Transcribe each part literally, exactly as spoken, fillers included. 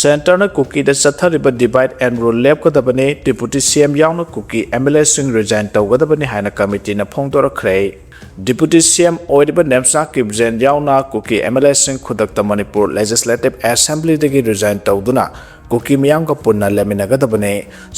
ꯁꯦꯟꯇꯔꯅ ꯀꯨꯀꯤꯗ ꯆꯠꯊꯔꯤꯕ divide and rule ꯂꯦꯞꯀꯗꯕꯅꯤ, deputy ꯁꯤ ꯑꯦꯝ ꯌꯥꯎꯅ ꯀꯨꯀꯤ ꯑꯦꯝ ꯑꯦꯜ ꯑꯦꯁꯤꯡ resign ꯇꯧꯒꯗꯕꯅꯤ ꯍꯥꯏꯅ ꯀꯃꯤꯇꯤꯅ ꯐꯣꯡꯗꯣꯔꯛꯈ꯭ꯔꯦ꯫ ꯗꯤꯄꯨꯇꯤ ꯁꯤ ꯑꯦꯝ ꯑꯣꯏꯔꯤꯕ ꯅꯦꯝꯆꯥ ꯀꯤꯞꯖꯦꯟ ꯌꯥꯎꯅ ꯀꯨꯀꯤ ꯑꯦꯝ ꯑꯦꯜ ꯑꯦꯁꯤꯡ ꯈꯨꯗꯛꯇ ꯃꯅꯤꯄꯨꯔ Legislative Assemblyꯗꯒꯤ resign ꯇꯧꯗꯨꯅ ꯀꯨꯀꯤ ꯃꯤꯌꯥꯝꯒ ꯄꯨꯟꯅ ꯂꯩꯃꯤꯟꯅꯒꯗꯕꯅꯤ꯫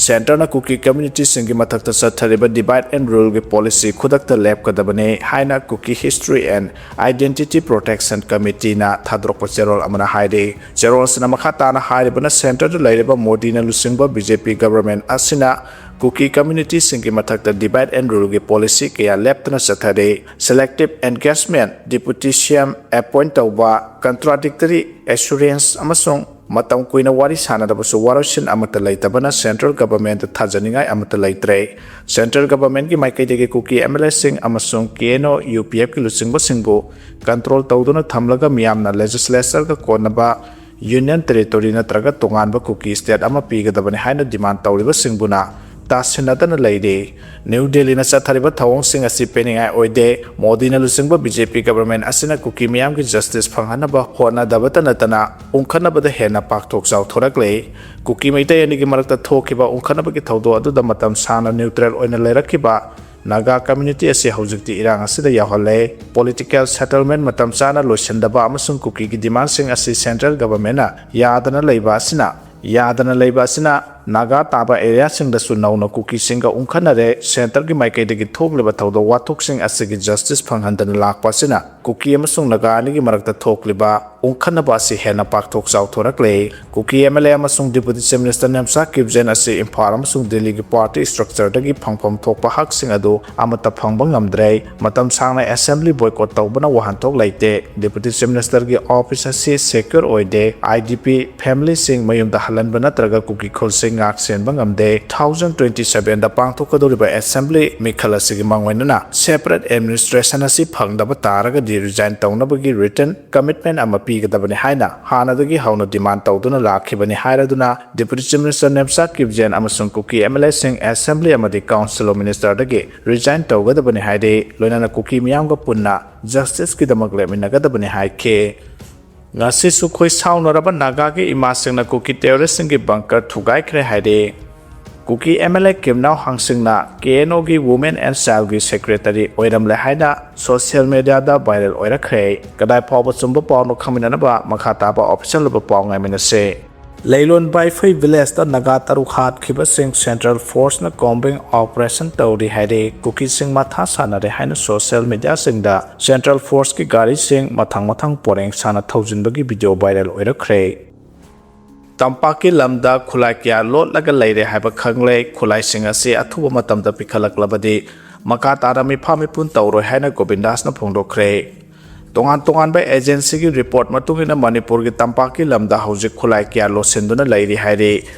ꯁꯦꯟꯇꯔꯅ ꯀꯨꯀꯤ communityꯁꯤꯡꯒꯤ ꯃꯊꯛꯇ ꯆꯠꯊꯔꯤꯕ divide and ruleꯒꯤ policy ꯈꯨꯗꯛꯇ ꯂꯦꯞꯀꯗꯕꯅꯤ ꯍꯥꯏꯅ Kuki History and Identity Protection Committeeꯅ ꯊꯥꯗꯣꯔꯛꯄ ꯆꯦꯔꯣꯜ ꯑꯃꯅ ꯍꯥꯏꯔꯤ꯫ ꯆꯦꯔꯣꯜ ꯑꯁꯤꯅ ꯃꯈꯥ ꯇꯥꯅ ꯍꯥꯏꯔꯤꯕꯅ, ꯁꯦꯟꯇꯔꯗ ꯂꯩꯔꯤꯕ ꯃꯣꯗꯤꯅ ꯂꯨꯆꯤꯡꯕ ꯕꯤ ꯖꯦ ꯄꯤ government ꯑꯁꯤꯅ ꯀꯨꯀꯤ communityꯁꯤꯡꯒꯤ ꯃꯊꯛꯇ divide and ruleꯒꯤ policy ꯀꯌꯥ ꯂꯦꯞꯇꯅ ꯆꯠꯊꯔꯤ꯫ Selective engagement, ꯗꯤꯄꯨꯇꯤ ꯁꯤ ꯑꯦꯝ appoint ꯇꯧꯕ, contradictory assurance ꯑꯃꯁꯨꯡ ꯃꯇꯝ ꯀꯨꯏꯅ ꯋꯥꯔꯤ ꯁꯥꯅꯗꯕꯁꯨ ꯋꯥꯔꯣꯏꯁꯤꯟ ꯑꯃꯠꯇ ꯂꯩꯇꯕꯅ central governmentꯇ ꯊꯥꯖꯅꯤꯡꯉꯥꯏ ꯑꯃꯠꯇ ꯂꯩꯇ꯭ꯔꯦ꯫ Central governmentꯀꯤ ꯃꯥꯏꯀꯩꯗꯒꯤ ꯀꯨꯀꯤ ꯑꯦꯝ ꯑꯦꯜ ꯑꯦꯁꯤꯡ ꯑꯃꯁꯨꯡ ꯀꯦ ꯑꯦꯟ ꯑꯣ ꯌꯨ ꯄꯤ ꯑꯦꯐꯀꯤ ꯂꯨꯆꯤꯡꯕꯁꯤꯡꯕꯨ control ꯇꯧꯗꯨꯅ ꯊꯝꯂꯒ ꯃꯤꯌꯥꯝꯅ legislatureꯒ ꯀꯣꯟꯅꯕ Union Territory ꯅꯠꯇ꯭ꯔꯒ ꯇꯣꯉꯥꯟꯕ ꯀꯨꯀꯤ state ꯑꯃ ꯄꯤꯒꯗꯕꯅꯤ ꯍꯥꯏꯅ demand ꯇꯧꯔꯤꯕꯁꯤꯡꯕꯨꯅ ꯇꯥꯁꯤꯟꯅꯗꯅ ꯂꯩꯔꯤ꯫ ꯅ꯭ꯌꯨ ꯗꯦꯜꯂꯤꯅ ꯆꯠꯊꯔꯤꯕ ꯊꯧꯑꯣꯡꯁꯤꯡ ꯑꯁꯤ ꯄꯦꯟꯅꯤꯡꯉꯥꯏ ꯑꯣꯏꯗꯦ꯫ ꯃꯣꯗꯤꯅ ꯂꯨꯆꯤꯡꯕ ꯕꯤ ꯖꯦ ꯄꯤ government ꯑꯁꯤꯅ ꯀꯨꯀꯤ ꯃꯤꯌꯥꯝꯒꯤ justice ꯐꯪꯍꯟꯅꯕ ꯍꯣꯠꯅꯗꯕꯇ ꯅꯠꯇꯅ ꯎꯪꯈꯠꯅꯕꯗ ꯍꯦꯟꯅ ꯄꯥꯛꯊꯣꯛ ꯆꯥꯎꯊꯣꯔꯛꯂꯦ꯫ ꯀꯨꯀꯤ ꯃꯩꯇꯩ ꯑꯅꯤꯒꯤ ꯃꯔꯛꯇ ꯊꯣꯛꯈꯤꯕ ꯎꯪꯈꯠꯅꯕꯒꯤ ꯊꯧꯗꯣꯛ ꯑꯗꯨꯗ ꯃꯇꯝ ꯁꯥꯡꯅ neutral ꯑꯣꯏꯅ ꯂꯩꯔꯛꯈꯤꯕ ꯅꯥꯒꯥ community ꯑꯁꯤ ꯍꯧꯖꯤꯛꯇꯤ ꯏꯔꯥꯡ ꯑꯁꯤꯗ ꯌꯥꯎꯍꯜꯂꯦ꯫ Political settlement ꯃꯇꯝ ꯆꯥꯅ ꯂꯣꯏꯁꯤꯟꯗꯕ ꯑꯃꯁꯨꯡ ꯀꯨꯀꯤꯒꯤ demandꯁꯤꯡ ꯑꯁꯤ central governmentꯅ ꯌꯥꯗꯅ ꯂꯩꯕ ꯑꯁꯤꯅ, ꯌꯥꯗꯅ ꯂꯩꯕ ꯑꯁꯤꯅ ꯅꯥꯒꯥ ꯇꯥꯕ areaꯁꯤꯡꯗꯁꯨ ꯅꯧꯅ ꯀꯨꯀꯤꯁꯤꯡꯒ ꯎꯪꯈꯠꯅꯔꯦ꯫ Centreꯒꯤ ꯃꯥꯏꯀꯩꯗꯒꯤ ꯊꯣꯛꯂꯤꯕ ꯊꯧꯗꯣꯛ ꯋꯥꯊꯣꯛꯁꯤꯡ ꯑꯁꯤꯒꯤ justice ꯐꯪꯍꯟꯗꯅ ꯂꯥꯛꯄ ꯑꯁꯤꯅ ꯀꯨꯀꯤ ꯑꯃꯁꯨꯡ ꯅꯥꯒꯥ ꯑꯅꯤꯒꯤ ꯃꯔꯛꯇ ꯊꯣꯛꯂꯤꯕ ꯎꯪꯈꯠꯅꯕ ꯑꯁꯤ ꯍꯦꯟꯅ ꯄꯥꯛꯊꯣꯛ ꯆꯥꯎꯊꯣꯔꯛꯂꯦ꯫ ꯀꯨꯀꯤ ꯑꯦꯝ ꯑꯦꯜ ꯑꯦ ꯑꯃꯁꯨꯡ Deputy Chief Minister ꯅꯦꯝꯆꯥ ꯀꯤꯞꯖꯦꯟ ꯑꯁꯤ ꯏꯝꯐꯥꯜ ꯑꯃꯁꯨꯡ ꯗꯤꯜꯂꯤꯒꯤ party structureꯗꯒꯤ ꯐꯪꯐꯝ ꯊꯣꯛꯄ ꯍꯛꯁꯤꯡ ꯑꯗꯨ ꯑꯃꯠꯇ ꯐꯪꯕ ꯉꯝꯗ꯭ꯔꯦ꯫ ꯃꯇꯝ ꯁꯥꯡꯅ assembly boycott ꯇꯧꯕꯅ ꯋꯥꯍꯟꯊꯣꯛ ꯂꯩꯇꯦ꯫ Deputy Chief Ministerꯒꯤ office ꯑꯁꯤ secure ꯑꯣꯏꯗꯦ꯫ I D P familyꯁꯤꯡ ꯃꯌꯨꯝꯗ ꯍꯜꯍꯟꯕ ꯅꯠꯇ꯭ꯔꯒ ꯀꯨꯀꯤ ꯈꯨꯜꯁꯤꯡ ꯉꯥꯛ ꯁꯦꯟꯕ ꯉꯝꯗꯦ꯫ Two thousand twenty sevenꯗ ꯄꯥꯡꯊꯣꯛꯀꯗꯧꯔꯤꯕ assembly ꯃꯤꯈꯜ ꯑꯁꯤꯒꯤ ꯃꯥꯡꯑꯣꯏꯅꯅ separate administration ꯑꯁꯤ ꯐꯪꯗꯕ ꯇꯥꯔꯒꯗꯤ resign ꯇꯧꯅꯕꯒꯤ written commitment ꯑꯃ ꯄꯤꯒꯗꯕꯅꯤ ꯍꯥꯏꯅ ꯍꯥꯟꯅꯗꯒꯤ ꯍꯧꯅ demand ꯇꯧꯗꯨꯅ ꯂꯥꯛꯈꯤꯕꯅꯤ ꯍꯥꯏꯔꯗꯨꯅ Deputy Chief Minister ꯅꯦꯝꯆꯥ ꯀꯤꯞꯖꯦꯟ ꯑꯃꯁꯨꯡ ꯀꯨꯀꯤ ꯑꯦꯝ ꯑꯦꯜ ꯑꯦꯁꯤꯡ assembly ꯑꯃꯗꯤ Council of Ministerꯗꯒꯤ resign ꯇꯧꯒꯗꯕꯅꯤ ꯍꯥꯏꯔꯤ꯫ ꯂꯣꯏꯅꯅ ꯀꯨꯀꯤ ꯃꯤꯌꯥꯝꯒ ꯄꯨꯟꯅ justiceꯀꯤꯗꯃꯛ ꯂꯦꯞꯃꯤꯟꯅꯒꯗꯕꯅꯤ ꯍꯥꯏꯈꯤ꯫ ꯉꯁꯤꯁꯨ ꯈꯣꯏ ꯁꯥꯎꯅꯔꯕ ꯅꯥꯒꯥꯒꯤ ꯏꯃꯥꯁꯤꯡꯅ ꯀꯨꯀꯤ ꯇꯦꯔꯣꯔꯤꯁꯁꯤꯡꯒꯤ ꯕꯪꯀꯔ ꯊꯨꯒꯥꯏꯈ꯭ꯔꯦ ꯍꯥꯏꯔꯦ꯫ Kuki M L A Kimneo ꯍꯥꯡꯁꯤꯡꯅ ꯀꯦ ꯑꯦꯟ ꯑꯣꯒꯤ ꯋꯨꯃꯦꯟ ꯑꯦꯟ ꯆꯥꯏꯜꯒꯤ ꯁꯦꯀ꯭ꯔꯦꯇꯔꯤ ꯑꯣꯏꯔꯝꯂꯦ ꯍꯥꯏꯅ ꯁꯣꯁꯤꯌꯦꯜ ꯃꯦꯗꯤꯌꯥꯗ ꯚꯥꯏꯔꯦꯜ ꯑꯣꯏꯔꯛꯈ꯭ꯔꯦ꯫ ꯀꯗꯥꯏ ꯐꯥꯎꯕ ꯆꯨꯝꯕ ꯄꯥꯎꯅꯣ ꯈꯪꯃꯤꯟꯅꯅꯕ ꯃꯈꯥ ꯇꯥꯕ ꯑꯣꯐꯤꯁꯤꯌꯦꯜ ꯑꯣꯏꯕ ꯄꯥꯎ ꯉꯥꯏꯃꯤꯟꯅꯁꯦ꯫ ꯂꯩꯂꯣꯟ ꯕꯥꯏꯐꯩ ꯚꯤꯂꯦꯖꯇ ꯅꯥꯒꯥ ꯇꯔꯨꯛ ꯍꯥꯠꯈꯤꯕꯁꯤꯡ ꯁꯦꯟꯇ꯭ꯔꯦꯜ ꯐꯣꯔꯁꯅ ꯀꯣꯝꯕꯤꯡ ꯑꯣꯄꯔꯦꯁꯟ ꯇꯧꯔꯤ ꯍꯥꯏꯔꯦ꯫ ꯀꯨꯀꯤꯁꯤꯡ ꯃꯊꯥ ꯁꯥꯟꯅꯔꯦ ꯍꯥꯏꯅ ꯁꯣꯁꯤꯌꯦꯜ ꯃꯦꯗꯤꯌꯥꯁꯤꯡꯗ ꯁꯦꯟꯇ꯭ꯔꯦꯜ ꯐꯣꯔꯁꯀꯤ ꯒꯥꯔꯤꯁꯤꯡ ꯃꯊꯪ ꯃꯊꯪ ꯄꯣꯔꯦꯡ ꯁꯥꯅ ꯊꯧꯖꯤꯟꯕꯒꯤ ꯚꯤꯗꯤꯑꯣ ꯚꯥꯏꯔꯦꯜ ꯑꯣꯏꯔꯛꯈ꯭ꯔꯦ꯫ ꯇꯝꯄꯥꯛꯀꯤ ꯂꯝꯗ ꯈꯨꯠꯂꯥꯏ ꯀꯌꯥ ꯂꯣꯠꯂꯒ ꯂꯩꯔꯦ ꯍꯥꯏꯕ ꯈꯪꯂꯦ꯫ ꯈꯨꯠꯂꯥꯏꯁꯤꯡ ꯑꯁꯤ ꯑꯊꯨꯕ ꯃꯇꯝꯗ ꯄꯤꯈꯠꯂꯛꯂꯕꯗꯤ ꯃꯈꯥ ꯇꯥꯅ ꯃꯤꯐꯥ ꯃꯤꯄꯨꯟ ꯇꯧꯔꯣꯏ ꯍꯥꯏꯅ ꯒꯣꯕꯤꯟꯗꯥꯁꯅ ꯐꯣꯡꯗꯣꯛꯈ꯭ꯔꯦ꯫ ꯇꯣꯉꯥꯟ ꯇꯣꯉꯥꯟꯕ ꯑꯦꯖꯦꯟꯁꯤꯒꯤ ꯔꯤꯄꯣꯔꯠ ꯃꯇꯨꯡ ꯏꯟꯅ ꯃꯅꯤꯄꯨꯔꯒꯤ ꯇꯝꯄꯥꯛꯀꯤ ꯂꯝꯗ ꯍꯧꯖꯤꯛ ꯈꯨꯠꯂꯥꯏ ꯀꯌꯥ ꯂꯣꯠꯁꯤꯟꯗꯨꯅ ꯂꯩꯔꯤ ꯍꯥꯏꯔꯤ꯫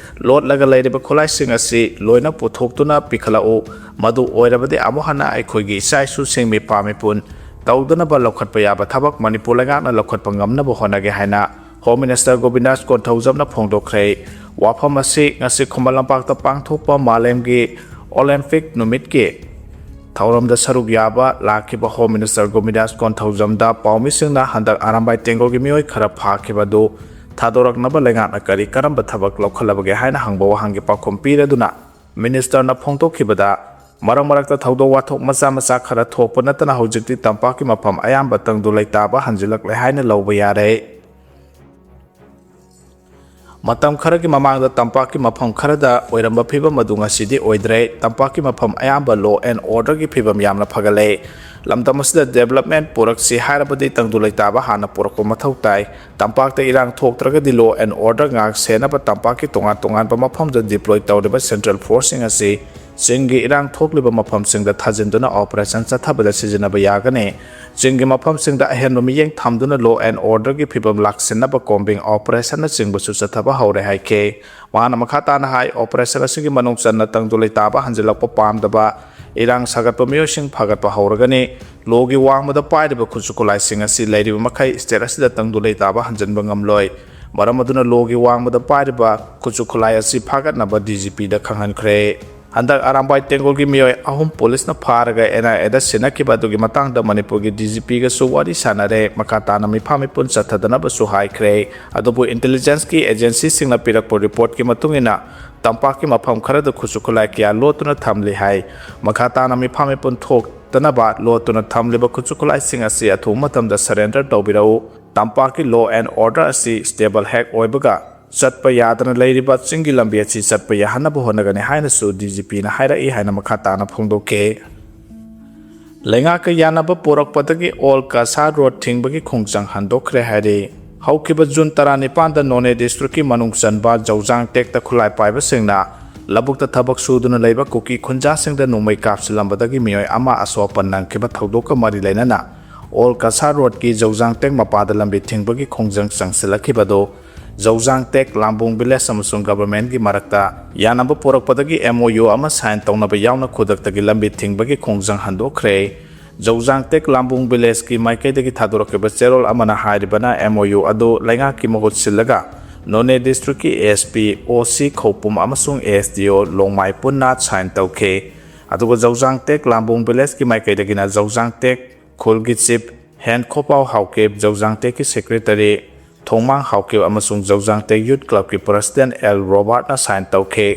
ꯂꯣꯠꯂꯒ ꯂꯩꯔꯤꯕ ꯈꯨꯠꯂꯥꯏꯁꯤꯡ ꯑꯁꯤ ꯂꯣꯏꯅ ꯄꯨꯊꯣꯛꯇꯨꯅ ꯄꯤꯈꯠꯂꯛꯎ꯫ ꯃꯗꯨ ꯑꯣꯏꯔꯕꯗꯤ ꯑꯃꯨꯛ ꯍꯟꯅ ꯑꯩꯈꯣꯏꯒꯤ ꯏꯆꯥ ꯏꯁꯨꯁꯤꯡ ꯃꯤꯐꯥ ꯃꯤꯄꯨꯟ ꯇꯧꯗꯅꯕ ꯂꯧꯈꯠꯄ ꯌꯥꯕ ꯊꯕꯛ ꯃꯅꯤꯄꯨꯔ ꯂꯩꯉꯥꯛꯅ ꯂꯧꯈꯠꯄ ꯉꯝꯅꯕ ꯍꯣꯠꯅꯒꯦ ꯍꯥꯏꯅ ꯍꯣꯝ ꯃꯤꯅꯤꯁꯇꯔ ꯒꯣꯕꯤꯟꯗꯥꯁ ꯀꯣꯟꯊꯧꯖꯝꯅ ꯐꯣꯡꯗꯣꯛꯈ꯭ꯔꯦ꯫ ꯋꯥꯐꯝ ꯑꯁꯤ ꯉꯁꯤ ꯈꯨꯃꯟ ꯂꯝꯄꯥꯛꯇ ꯄꯥꯡꯊꯣꯛꯄ ꯃꯥꯂꯦꯝꯒꯤ ꯑꯣꯂꯦꯝꯄꯤꯛ ꯅꯨꯃꯤꯠꯀꯤ ꯊꯧꯔꯝꯗ ꯁꯔꯨꯛ ꯌꯥꯕ ꯂꯥꯛꯈꯤꯕ ꯍꯣꯝ ꯃꯤꯅꯤꯁꯇꯔ ꯒꯣꯕꯤꯟꯗꯥꯁ ꯀꯣꯟꯊꯧꯖꯝꯗ ꯄꯥꯎꯃꯤꯁꯤꯡꯅ ꯍꯟꯗꯛ ꯑꯔꯥꯝꯕꯥꯏ ꯇꯦꯡꯒꯣꯜꯒꯤ ꯃꯤꯑꯣꯏ ꯈꯔ ꯐꯥꯈꯤꯕ ꯑꯗꯨ ꯊꯥꯗꯣꯔꯛꯅꯕ ꯂꯩꯉꯥꯛꯅ ꯀꯔꯤ ꯀꯔꯝꯕ ꯊꯕꯛ ꯂꯧꯈꯠꯂꯕꯒꯦ ꯍꯥꯏꯅ ꯍꯪꯕ ꯋꯥꯍꯪꯒꯤ ꯄꯥꯎꯈꯨꯝ ꯄꯤꯔꯗꯨꯅ ꯃꯤꯅꯤꯁꯇꯔꯅ ꯐꯣꯡꯗꯣꯛꯈꯤꯕꯗ, ꯃꯔꯛ ꯃꯔꯛꯇ ꯊꯧꯗꯣꯛ ꯋꯥꯊꯣꯛ ꯃꯆꯥ ꯃꯆꯥ ꯈꯔ ꯊꯣꯛꯄ ꯅꯠꯇꯅ ꯍꯧꯖꯤꯛꯇꯤ ꯇꯝꯄꯥꯛꯀꯤ ꯃꯐꯝ ꯑꯌꯥꯝꯕ ꯇꯪꯗꯨ ꯂꯩꯇꯥꯕ ꯍꯟꯖꯤꯜꯂꯛꯂꯦ ꯍꯥꯏꯅ ꯂꯧꯕ ꯌꯥꯔꯦ꯫ ꯃꯇꯝ ꯈꯔꯒꯤ ꯃꯃꯥꯡꯗ ꯇꯝꯄꯥꯛꯀꯤ ꯃꯐꯝ ꯈꯔꯗ ꯑꯣꯏꯔꯝꯕ ꯐꯤꯕꯝ ꯑꯗꯨ ꯉꯁꯤꯗꯤ ꯑꯣꯏꯗ꯭ꯔꯦ꯫ ꯇꯝꯄꯥꯛꯀꯤ ꯃꯐꯝ ꯑꯌꯥꯝꯕ law and orderꯒꯤ ꯐꯤꯕꯝ ꯌꯥꯝꯅ ꯐꯒꯠꯂꯦ꯫ ꯂꯝꯗꯝ ꯑꯁꯤꯗ development ꯄꯨꯔꯛꯁꯤ ꯍꯥꯏꯔꯕꯗꯤ ꯇꯪꯗꯨ ꯂꯩꯇꯥꯕ ꯍꯥꯟꯅ ꯄꯨꯔꯛꯄ ꯃꯊꯧ ꯇꯥꯏ꯫ ꯇꯝꯄꯥꯛꯇ ꯏꯔꯥꯡ ꯊꯣꯛꯇ꯭ꯔꯒꯗꯤ law and order ꯉꯥꯛ ꯁꯦꯟꯅꯕ ꯇꯝꯄꯥꯛꯀꯤ ꯇꯣꯉꯥꯟ ꯇꯣꯉꯥꯟꯕ ꯃꯐꯝꯗ deploy ꯇꯧꯔꯤꯕ central forceꯁꯤꯡ ꯑꯁꯤ ꯆꯤꯡꯒꯤ ꯏꯔꯥꯡ ꯊꯣꯛꯂꯤꯕ ꯃꯐꯝꯁꯤꯡꯗ ꯊꯥꯖꯤꯟꯗꯨꯅ operation ꯆꯠꯊꯕꯗ ꯁꯤꯖꯤꯟꯅꯕ ꯌꯥꯒꯅꯤ꯫ ꯆꯤꯡꯒꯤ ꯃꯐꯝꯁꯤꯡꯗ ꯑꯍꯦꯟꯕ ꯃꯤꯠꯌꯦꯡ ꯊꯝꯗꯨꯅ law and orderꯒꯤ ꯐꯤꯕꯝ ꯂꯥꯛꯁꯤꯟꯅꯕ combing operationꯅꯆꯤꯡꯕꯁꯨ ꯆꯠꯊꯕ ꯍꯧꯔꯦ ꯍꯥꯏꯈꯤ꯫ ꯃꯍꯥꯛꯅ ꯃꯈꯥ ꯇꯥꯅ ꯍꯥꯏ, operation ꯑꯁꯤꯒꯤ ꯃꯅꯨꯡ ꯆꯟꯅ ꯇꯪꯗꯨ ꯂꯩꯇꯥꯕ ꯍꯟꯖꯤꯜꯂꯛꯄ ꯄꯥꯝꯗꯕ, ꯏꯔꯥꯡ ꯁꯥꯒꯠꯄ ꯃꯤꯑꯣꯏꯁꯤꯡ ꯐꯥꯒꯠꯄ ꯍꯧꯔꯒꯅꯤ꯫ Lawꯒꯤ ꯋꯥꯡꯃꯗ ꯄꯥꯏꯔꯤꯕ ꯈꯨꯠꯁꯨ ꯈꯨꯠꯂꯥꯏꯁꯤꯡ ꯑꯁꯤ ꯂꯩꯔꯤꯕ ꯃꯈꯩ state ꯑꯁꯤꯗ ꯇꯪꯗꯨ ꯂꯩꯇꯥꯕ ꯍꯟꯖꯤꯟꯕ ꯉꯝꯂꯣꯏ꯫ ꯃꯔꯝ ꯑꯗꯨꯅ lawꯒꯤ ꯋꯥꯡꯃꯗ ꯄꯥꯏꯔꯤꯕ ꯈꯨꯠꯁꯨ ꯈꯨꯠꯂꯥꯏ ꯑꯁꯤ ꯐꯥꯒꯠꯅꯕ D G Pꯗ ꯈꯪꯍꯟꯈ꯭ꯔꯦ꯫ ꯍꯟꯗꯛ ꯑꯔꯥꯝꯕꯥꯏ ꯇꯦꯡꯒꯣꯜꯒꯤ ꯃꯤꯑꯣꯏ ꯑꯍꯨꯝ ꯄꯨꯂꯤꯁꯅ ꯐꯥꯔꯒ ꯑꯦꯟ ꯑꯥꯏ ꯑꯦꯗ ꯁꯤꯟꯅꯈꯤꯕ ꯑꯗꯨꯒꯤ ꯃꯇꯥꯡꯗ ꯃꯅꯤꯄꯨꯔꯒꯤ ꯗꯤ ꯖꯤ ꯄꯤꯒꯁꯨ ꯋꯥꯔꯤ ꯁꯥꯟꯅꯔꯦ꯫ ꯃꯈꯥ ꯇꯥꯅ ꯃꯤꯐꯥ ꯃꯤꯄꯨꯟ ꯆꯠꯊꯗꯅꯕꯁꯨ ꯍꯥꯏꯈ꯭ꯔꯦ꯫ ꯑꯗꯨꯕꯨ ꯏꯟꯇꯦꯂꯤꯖꯦꯟꯁꯀꯤ ꯑꯦꯖꯦꯟꯁꯤꯁꯤꯡꯅ ꯄꯤꯔꯛꯄ ꯔꯤꯄꯣꯔꯠꯀꯤ ꯃꯇꯨꯡ ꯏꯟꯅ ꯇꯝꯄꯥꯛꯀꯤ ꯃꯐꯝ ꯈꯔꯗ ꯈꯨꯠꯁꯨ ꯈꯨꯠꯂꯥꯏ ꯀꯌꯥ ꯂꯣꯠꯇꯨꯅ ꯊꯝꯂꯤ ꯍꯥꯏ꯫ ꯃꯈꯥ ꯇꯥꯅ ꯃꯤꯐꯥ ꯃꯤꯄꯨꯟ ꯊꯣꯛꯇꯅꯕ ꯂꯣꯠꯇꯨꯅ ꯊꯝꯂꯤꯕ ꯈꯨꯠꯁꯨ ꯈꯨꯠꯂꯥꯏꯁꯤꯡ ꯑꯁꯤ ꯑꯊꯨꯕ ꯃꯇꯝꯗ ꯁꯔꯦꯟꯗꯔ ꯇꯧꯕꯤꯔꯛꯎ꯫ ꯇꯝꯄꯥꯛꯀꯤ law and order ꯑꯁꯤ stable ꯍꯦꯛ ꯑꯣꯏꯕꯒ ꯆꯠꯄ ꯌꯥꯗꯅ ꯂꯩꯔꯤꯕ ꯆꯤꯡꯒꯤ ꯂꯝꯕꯤ ꯑꯁꯤ ꯆꯠꯄ ꯌꯥꯍꯟꯅꯕ ꯍꯣꯠꯅꯒꯅꯤ ꯍꯥꯏꯅꯁꯨ ꯗꯤ ꯖꯤ ꯄꯤꯅ ꯍꯥꯏꯔꯛꯏ ꯍꯥꯏꯅ ꯃꯈꯥ ꯇꯥꯅ ꯐꯣꯡꯗꯣꯛꯈꯤ꯫ ꯂꯩꯉꯥꯛꯀ ꯌꯥꯅꯕ ꯄꯨꯔꯛꯄꯗꯒꯤ ꯑꯣꯜ ꯀꯁꯥꯔ ꯔꯣꯗ ꯊꯤꯡꯕꯒꯤ ꯈꯣꯡꯖꯪ ꯍꯟꯗꯣꯛꯈ꯭ꯔꯦ ꯍꯥꯏꯔꯤ꯫ ꯍꯧꯈꯤꯕ ꯖꯨꯟ ꯇꯔꯥꯅꯤꯄꯥꯟꯗ ꯅꯣꯅꯦ ꯗꯤꯁꯇ꯭ꯔꯤꯛꯀꯤ ꯃꯅꯨꯡ ꯆꯟꯕ ꯖꯧꯖꯥꯡ ꯇꯦꯛꯇ ꯈꯨꯠꯂꯥꯏ ꯄꯥꯏꯕꯁꯤꯡꯅ ꯂꯧꯕꯨꯛꯇ ꯊꯕꯛ ꯁꯨꯗꯨꯅ ꯂꯩꯕ ꯀꯨꯀꯤ ꯈꯨꯟꯖꯥꯁꯤꯡꯗ ꯅꯣꯡꯃꯩ ꯀꯥꯞꯁꯤꯜꯂꯝꯕꯗꯒꯤ ꯃꯤꯑꯣꯏ ꯑꯃ ꯑꯁꯣꯛ ꯑꯄꯟ ꯅꯪꯈꯤꯕ ꯊꯧꯗꯣꯛꯀ ꯃꯔꯤ ꯂꯩꯅꯅ ꯑꯣꯜ ꯀꯁꯥꯔ ꯔꯣꯗꯀꯤ ꯖꯧꯖꯥꯡ ꯇꯦꯛ ꯃꯄꯥꯗ ꯂꯝꯕꯤ ꯊꯤꯡꯕꯒꯤ ꯈꯣꯡꯖꯪ ꯆꯪꯁꯤꯜꯂꯛꯈꯤꯕꯗꯨ ꯖꯧꯖꯥꯡ ꯇꯦꯛ ꯂꯥꯝꯕꯨꯡ ꯚꯤꯂꯦꯖ ꯑꯃꯁꯨꯡ ꯒꯚꯔꯟꯃꯦꯟꯠꯀꯤ ꯃꯔꯛꯇ ꯌꯥꯅꯕ ꯄꯨꯔꯛꯄꯗꯒꯤ ꯑꯦꯝ ꯑꯣ ꯌꯨ ꯑꯃ ꯁꯥꯏꯟ ꯇꯧꯅꯕ ꯌꯥꯎꯅ ꯈꯨꯗꯛꯇꯒꯤ ꯂꯝꯕꯤ ꯊꯤꯡꯕꯒꯤ ꯈꯣꯡꯖꯪ ꯍꯟꯗꯣꯛꯈ꯭ꯔꯦ꯫ ꯖꯧꯖꯥꯡ ꯇꯦꯛ ꯂꯥꯝꯕꯨꯡ ꯚꯤꯂꯦꯖꯀꯤ ꯃꯥꯏꯀꯩꯗꯒꯤ ꯊꯥꯗꯣꯔꯛꯈꯤꯕ ꯆꯦꯔꯣꯜ ꯑꯃꯅ ꯍꯥꯏꯔꯤꯕꯅ ꯑꯦꯝ ꯑꯣ ꯌꯨ ꯑꯗꯨ ꯂꯩꯉꯥꯛꯀꯤ ꯃꯍꯨꯠ ꯁꯤꯜꯂꯒ ꯅꯣꯅꯦ ꯗꯤꯁꯇ꯭ꯔꯤꯛꯀꯤ ꯑꯦꯁ ꯄꯤ, ꯑꯣ ꯁꯤ ꯈꯧꯄꯨꯝ ꯑꯃꯁꯨꯡ ꯑꯦꯁ ꯗꯤ ꯑꯣ ꯂꯣꯡꯃꯥꯏ ꯄꯨꯟꯅ ꯁꯥꯏꯟ ꯇꯧꯈꯤ꯫ ꯑꯗꯨꯒ ꯖꯧꯖꯥꯡ ꯇꯦꯛ ꯂꯥꯝꯕꯨꯡ ꯚꯤꯂꯦꯖꯀꯤ ꯃꯥꯏꯀꯩꯗꯒꯤꯅ ꯖꯧꯖꯥꯡ ꯇꯦꯛ ꯈꯨꯜꯒꯤ chief hand ꯈꯣꯄꯥꯎ Haokip, ꯖꯧꯖꯥꯡ ꯇꯦꯛꯀꯤ secretary ꯊꯣꯡꯃꯥꯡ Haokip ꯑꯃꯁꯨꯡ ꯖꯧꯖꯥꯡ ꯇꯦꯛ ꯌꯨꯠ ꯀ꯭ꯂꯕꯀꯤ ꯄ꯭ꯔꯁꯤꯗꯦꯟꯠ ꯑꯦꯜ ꯔꯣꯕꯥꯔꯠꯅ ꯁꯥꯏꯟ ꯇꯧꯈꯤ꯫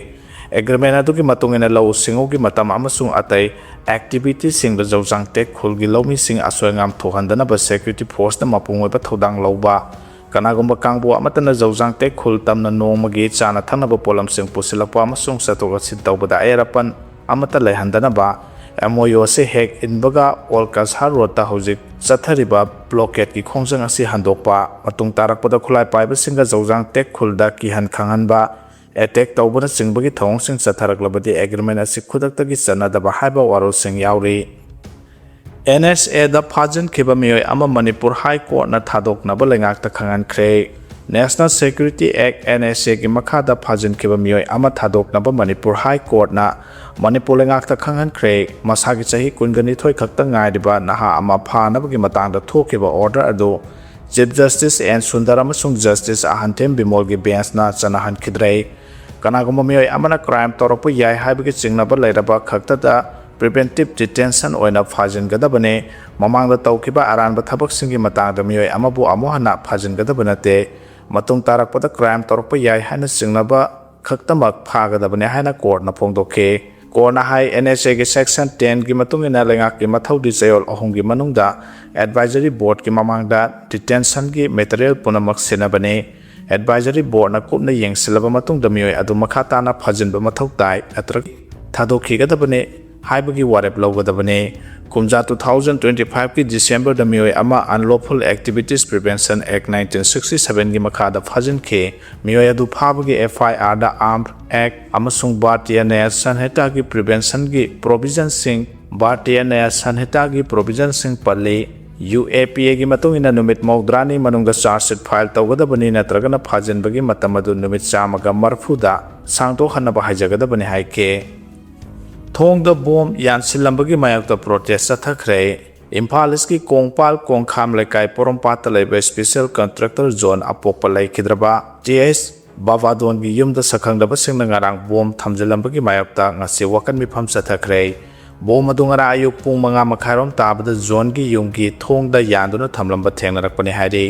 ꯑꯦꯒ꯭ꯔꯤꯃꯦꯟ ꯑꯗꯨꯒꯤ ꯃꯇꯨꯡ ꯏꯟꯅ ꯂꯧꯎ ꯁꯤꯡꯎꯒꯤ ꯃꯇꯝ ꯑꯃꯁꯨꯡ ꯑꯇꯩ ꯑꯦꯛꯇꯤꯚꯤꯇꯤꯁꯤꯡꯗ ꯖꯧꯖꯥꯡ ꯇꯦꯛ ꯈꯨꯜꯒꯤ ꯂꯧꯃꯤꯁꯤꯡ ꯑꯁꯣꯏ ꯑꯉꯥꯝ ꯊꯣꯛꯍꯟꯗꯅꯕ ꯁꯦꯀ꯭ꯌꯨꯔꯤꯇꯤ ꯐꯣꯔꯁꯅ ꯃꯄꯨꯡ ꯑꯣꯏꯕ ꯊꯧꯗꯥꯡ ꯂꯧꯕ, ꯀꯅꯥꯒꯨꯝꯕ ꯀꯥꯡꯕꯨ ꯑꯃꯠꯇꯅ ꯖꯧꯖꯥꯡ ꯇꯦꯛ ꯈꯨꯜ ꯇꯝꯅ ꯅꯣꯡꯃꯒꯤ ꯆꯥꯅ ꯊꯛꯅꯕ ꯄꯣꯠꯂꯝꯁꯤꯡ ꯄꯨꯁꯤꯜꯂꯛꯄ ꯑꯃꯁꯨꯡ ꯆꯠꯊꯣꯛ ꯆꯠꯁꯤꯟ ꯇꯧꯕꯗ ꯑꯌꯦꯠ ꯑꯄꯟ ꯑꯃꯠꯇ ꯂꯩꯍꯟꯗꯅꯕ ꯑꯦꯝ ꯑꯣ ꯌꯨ ꯑꯁꯤ ꯍꯦꯛ ꯏꯟꯕꯒ ꯑꯣꯜ ꯀꯁꯥꯔ ꯔꯣꯗꯇ ꯍꯧꯖꯤꯛ ꯆꯠꯊꯔꯤꯕ ꯕ꯭ꯂꯣꯀꯦꯠꯀꯤ ꯈꯣꯡꯖꯪ ꯑꯁꯤ ꯍꯟꯗꯣꯛꯄ, ꯃꯇꯨꯡ ꯇꯥꯔꯛꯄꯗ ꯈꯨꯠꯂꯥꯏ ꯄꯥꯏꯕꯁꯤꯡꯒ ꯖꯧꯖꯥꯡ ꯇꯦꯛ ꯈꯨꯜꯗ ꯀꯤꯍꯟ ꯈꯪꯍꯟꯕ, ꯑꯦꯇꯦꯛ ꯇꯧꯕꯅꯆꯤꯡꯕꯒꯤ ꯊꯧꯑꯣꯡꯁꯤꯡ ꯆꯠꯊꯔꯛꯂꯕꯗꯤ ꯑꯦꯒ꯭ꯔꯤꯃꯦꯟ ꯑꯁꯤ ꯈꯨꯗꯛꯇꯒꯤ ꯆꯠꯅꯗꯕ ꯍꯥꯏꯕ ꯋꯥꯔꯣꯜꯁꯤꯡ ꯌꯥꯎꯔꯤ꯫ ꯑꯦꯟ ꯑꯦꯁ ꯑꯦꯗ ꯐꯥꯖꯤꯟꯈꯤꯕ ꯃꯤꯑꯣꯏ ꯑꯃ ꯃꯅꯤꯄꯨꯔ ꯍꯥꯏ ꯀꯣꯔꯠꯅ ꯊꯥꯗꯣꯛꯅꯕ ꯂꯩꯉꯥꯛꯇ ꯈꯪꯍꯟꯈ꯭ꯔꯦ꯫ ꯅꯦꯁꯅꯦꯜ ꯁꯦꯀ꯭ꯌꯨꯔꯤꯇꯤ ꯑꯦꯛ, ꯑꯦꯟ ꯑꯦꯁ ꯑꯦꯒꯤ ꯃꯈꯥꯗ ꯐꯥꯖꯤꯟꯈꯤꯕ ꯃꯤꯑꯣꯏ ꯑꯃ ꯊꯥꯗꯣꯛꯅꯕ ꯃꯅꯤꯄꯨꯔ ꯍꯥꯏ ꯀꯣꯔꯠꯅ ꯃꯅꯤꯄꯨꯔ ꯂꯩꯉꯥꯛꯇ ꯈꯪꯍꯟꯈ꯭ꯔꯦ꯫ ꯃꯁꯥꯒꯤ ꯆꯍꯤ ꯀꯨꯟꯒ ꯅꯤꯊꯣꯏ ꯈꯛꯇ ꯉꯥꯏꯔꯤꯕ ꯅꯍꯥ ꯑꯃ ꯐꯥꯅꯕꯒꯤ ꯃꯇꯥꯡꯗ ꯊꯣꯛꯈꯤꯕ ꯑꯣꯔꯗꯔ ꯑꯗꯨ ꯆꯤꯐ ꯖꯁꯇꯤꯁ ꯑꯦꯟ ꯁꯨꯟꯗꯔ ꯑꯃꯁꯨꯡ ꯖꯁꯇꯤꯁ ꯑꯍꯟꯊꯦꯝ ꯕꯤꯃꯣꯜꯒꯤ ꯕꯦꯟꯁꯅ ꯆꯠꯅꯍꯟꯈꯤꯗ꯭ꯔꯦ꯫ ꯀꯅꯥꯒꯨꯝꯕ ꯃꯤꯑꯣꯏ ꯑꯃꯅ ꯀ꯭ꯔꯥꯏꯝ ꯇꯧꯔꯛꯄ ꯌꯥꯏ ꯍꯥꯏꯕꯒꯤ ꯆꯤꯡꯅꯕ ꯂꯩꯔꯕ ꯈꯛꯇꯗ ꯄ꯭ꯔꯤꯚꯦꯟꯇꯤꯞ ꯗꯤꯇꯦꯟꯁꯟ ꯑꯣꯏꯅ ꯐꯥꯖꯤꯟꯒꯗꯕꯅꯤ꯫ ꯃꯃꯥꯡꯗ ꯇꯧꯈꯤꯕ ꯑꯔꯥꯟꯕ ꯊꯕꯛꯁꯤꯡꯒꯤ ꯃꯇꯥꯡꯗ ꯃꯤꯑꯣꯏ ꯑꯃꯕꯨ ꯑꯃꯨꯛ ꯍꯟꯅ ꯐꯥꯖꯤꯟꯒꯗꯕ ꯅꯠꯇꯦ꯫ ꯃꯇꯨꯡ ꯇꯥꯔꯛꯄꯗ ꯀ꯭ꯔꯥꯏꯝ ꯇꯧꯔꯛꯄ ꯌꯥꯏ ꯍꯥꯏꯅ ꯆꯤꯡꯅꯕ ꯈꯛꯇꯃꯛ ꯐꯥꯒꯗꯕꯅꯤ ꯍꯥꯏꯅ ꯀꯣꯔꯠꯅ ꯐꯣꯡꯗꯣꯛꯈꯤ꯫ ꯀꯣꯔꯠꯅ ꯍꯥꯏ, ꯑꯦꯟ ꯑꯦꯁ ꯑꯦꯒꯤ ꯁꯦꯛꯁꯟ ꯇꯦꯟꯒꯤ ꯃꯇꯨꯡ ꯏꯟꯅ ꯂꯩꯉꯥꯛꯀꯤ ꯃꯊꯧꯗꯤ ꯆꯌꯣꯜ ꯑꯍꯨꯝꯒꯤ ꯃꯅꯨꯡꯗ ꯑꯦꯗꯚꯥꯏꯖꯔꯤ ꯕꯣꯔꯗꯀꯤ ꯃꯃꯥꯡꯗ ꯗꯤꯇꯦꯟꯁꯟꯒꯤ ꯃꯦꯇꯔꯤꯌꯦꯜ ꯄꯨꯝꯅꯃꯛ ꯁꯤꯟꯅꯕꯅꯤ꯫ ꯑꯦꯗꯚꯥꯏꯖꯔꯤ ꯕꯣꯔꯗꯅ ꯀꯨꯞꯅ ꯌꯦꯡꯁꯤꯜꯂꯕ ꯃꯇꯨꯡꯗ ꯃꯤꯑꯣꯏ ꯑꯗꯨ ꯃꯈꯥ ꯇꯥꯅ ꯐꯥꯖꯤꯟꯕ ꯃꯊꯧ ꯇꯥꯏ ꯅꯠꯇ꯭ꯔꯒ ꯊꯥꯗꯣꯛꯈꯤꯒꯗꯕꯅꯤ ꯍꯥꯏꯕꯒꯤ ꯋꯥꯔꯦꯞ ꯂꯧꯒꯗꯕꯅꯤ꯫ ꯀꯨꯝꯖꯥ two thousand twenty five ꯀꯤ December ꯗ ꯃꯤꯑꯣꯏ ꯑꯃ Unlawful Activities Prevention Act nineteen sixty seven ꯒꯤ ꯃꯈꯥꯗ ꯐꯥꯖꯤꯟꯈꯤ꯫ ꯃꯤꯑꯣꯏ ꯑꯗꯨ ꯐꯥꯕꯒꯤ F I R the Arms Act ꯑꯃꯁꯨꯡ ꯚꯥꯔꯇꯤꯌ ꯅ꯭ꯌꯥꯌ ꯁꯪꯍꯤꯇꯥꯒꯤ ꯄ꯭ꯔꯤꯚꯦꯟꯁꯟꯒꯤ ꯄ꯭ꯔꯣꯚꯤꯖꯟꯁꯤꯡ, ꯚꯥꯔꯇꯤꯌ ꯅ꯭ꯌꯥꯌ ꯁꯪꯍꯤꯇꯥꯒꯤ ꯄ꯭ꯔꯣꯚꯤꯖꯟꯁꯤꯡ ꯄꯜꯂꯤ꯫ U A P A ꯒꯤ ꯃꯇꯨꯡ ꯏꯟꯅ ꯅꯨꯃꯤꯠ ꯃꯧꯗ꯭ꯔꯥꯅꯤ ꯃꯅꯨꯡꯗ ꯆꯥꯔꯖ ꯁꯤꯠ ꯐꯥꯏꯜ ꯇꯧꯒꯗꯕꯅꯤ, ꯅꯠꯇ꯭ꯔꯒꯅ ꯐꯥꯖꯤꯟꯕꯒꯤ ꯃꯇꯝ ꯑꯗꯨ ꯅꯨꯃꯤꯠ ꯆꯥꯝꯃꯒ ꯃꯔꯤꯐꯨꯗ ꯁꯥꯡꯗꯣꯛꯍꯟꯅꯕ ꯍꯥꯏꯖꯒꯗꯕꯅꯤ ꯍꯥꯏꯈꯤ꯫ ꯊꯣꯡꯗ ꯕꯣꯝ ꯌꯥꯟꯁꯤꯜꯂꯝꯕꯒꯤ ꯃꯥꯌꯣꯛꯇ ꯄ꯭ꯔꯣꯇꯦꯁ ꯆꯠꯊꯈ꯭ꯔꯦ꯫ ꯏꯝꯐꯥꯜ ꯏꯁꯀꯤ ꯀꯣꯡꯄꯥꯜ ꯀꯣꯡꯈꯥꯝ ꯂꯩꯀꯥꯏ ꯄꯣꯔꯣꯝꯄꯥꯠꯇ ꯂꯩꯕ ꯏꯁꯄꯤꯁꯦꯜ ꯀꯟꯇ꯭ꯔꯦꯛꯇꯔ ꯖꯣꯟ ꯑꯄꯣꯛꯄ ꯂꯩꯈꯤꯗ꯭ꯔꯕ ꯇꯤ ꯑꯦꯁ ꯕꯥꯕꯥꯗꯣꯟꯒꯤ ꯌꯨꯝꯗ ꯁꯛꯈꯪꯗꯕꯁꯤꯡꯅ ꯉꯔꯥꯡ ꯕꯣꯝ ꯊꯝꯖꯤꯜꯂꯝꯕꯒꯤ ꯃꯥꯌꯣꯛꯇ ꯉꯁꯤ ꯋꯥꯀꯠ ꯃꯤꯐꯝ ꯆꯠꯊꯈ꯭ꯔꯦ꯫ ꯕꯣꯝ ꯑꯗꯨ ꯉꯔꯥꯡ ꯑꯌꯨꯛ ꯄꯨꯡ ꯃꯉꯥ ꯃꯈꯥꯏꯔꯣꯝ ꯇꯥꯕꯗ ꯖꯣꯟꯒꯤ ꯌꯨꯝꯒꯤ ꯊꯣꯡꯗ ꯌꯥꯟꯗꯨꯅ ꯊꯝꯂꯝꯕ ꯊꯦꯡꯅꯔꯛꯄꯅꯤ ꯍꯥꯏꯔꯤ꯫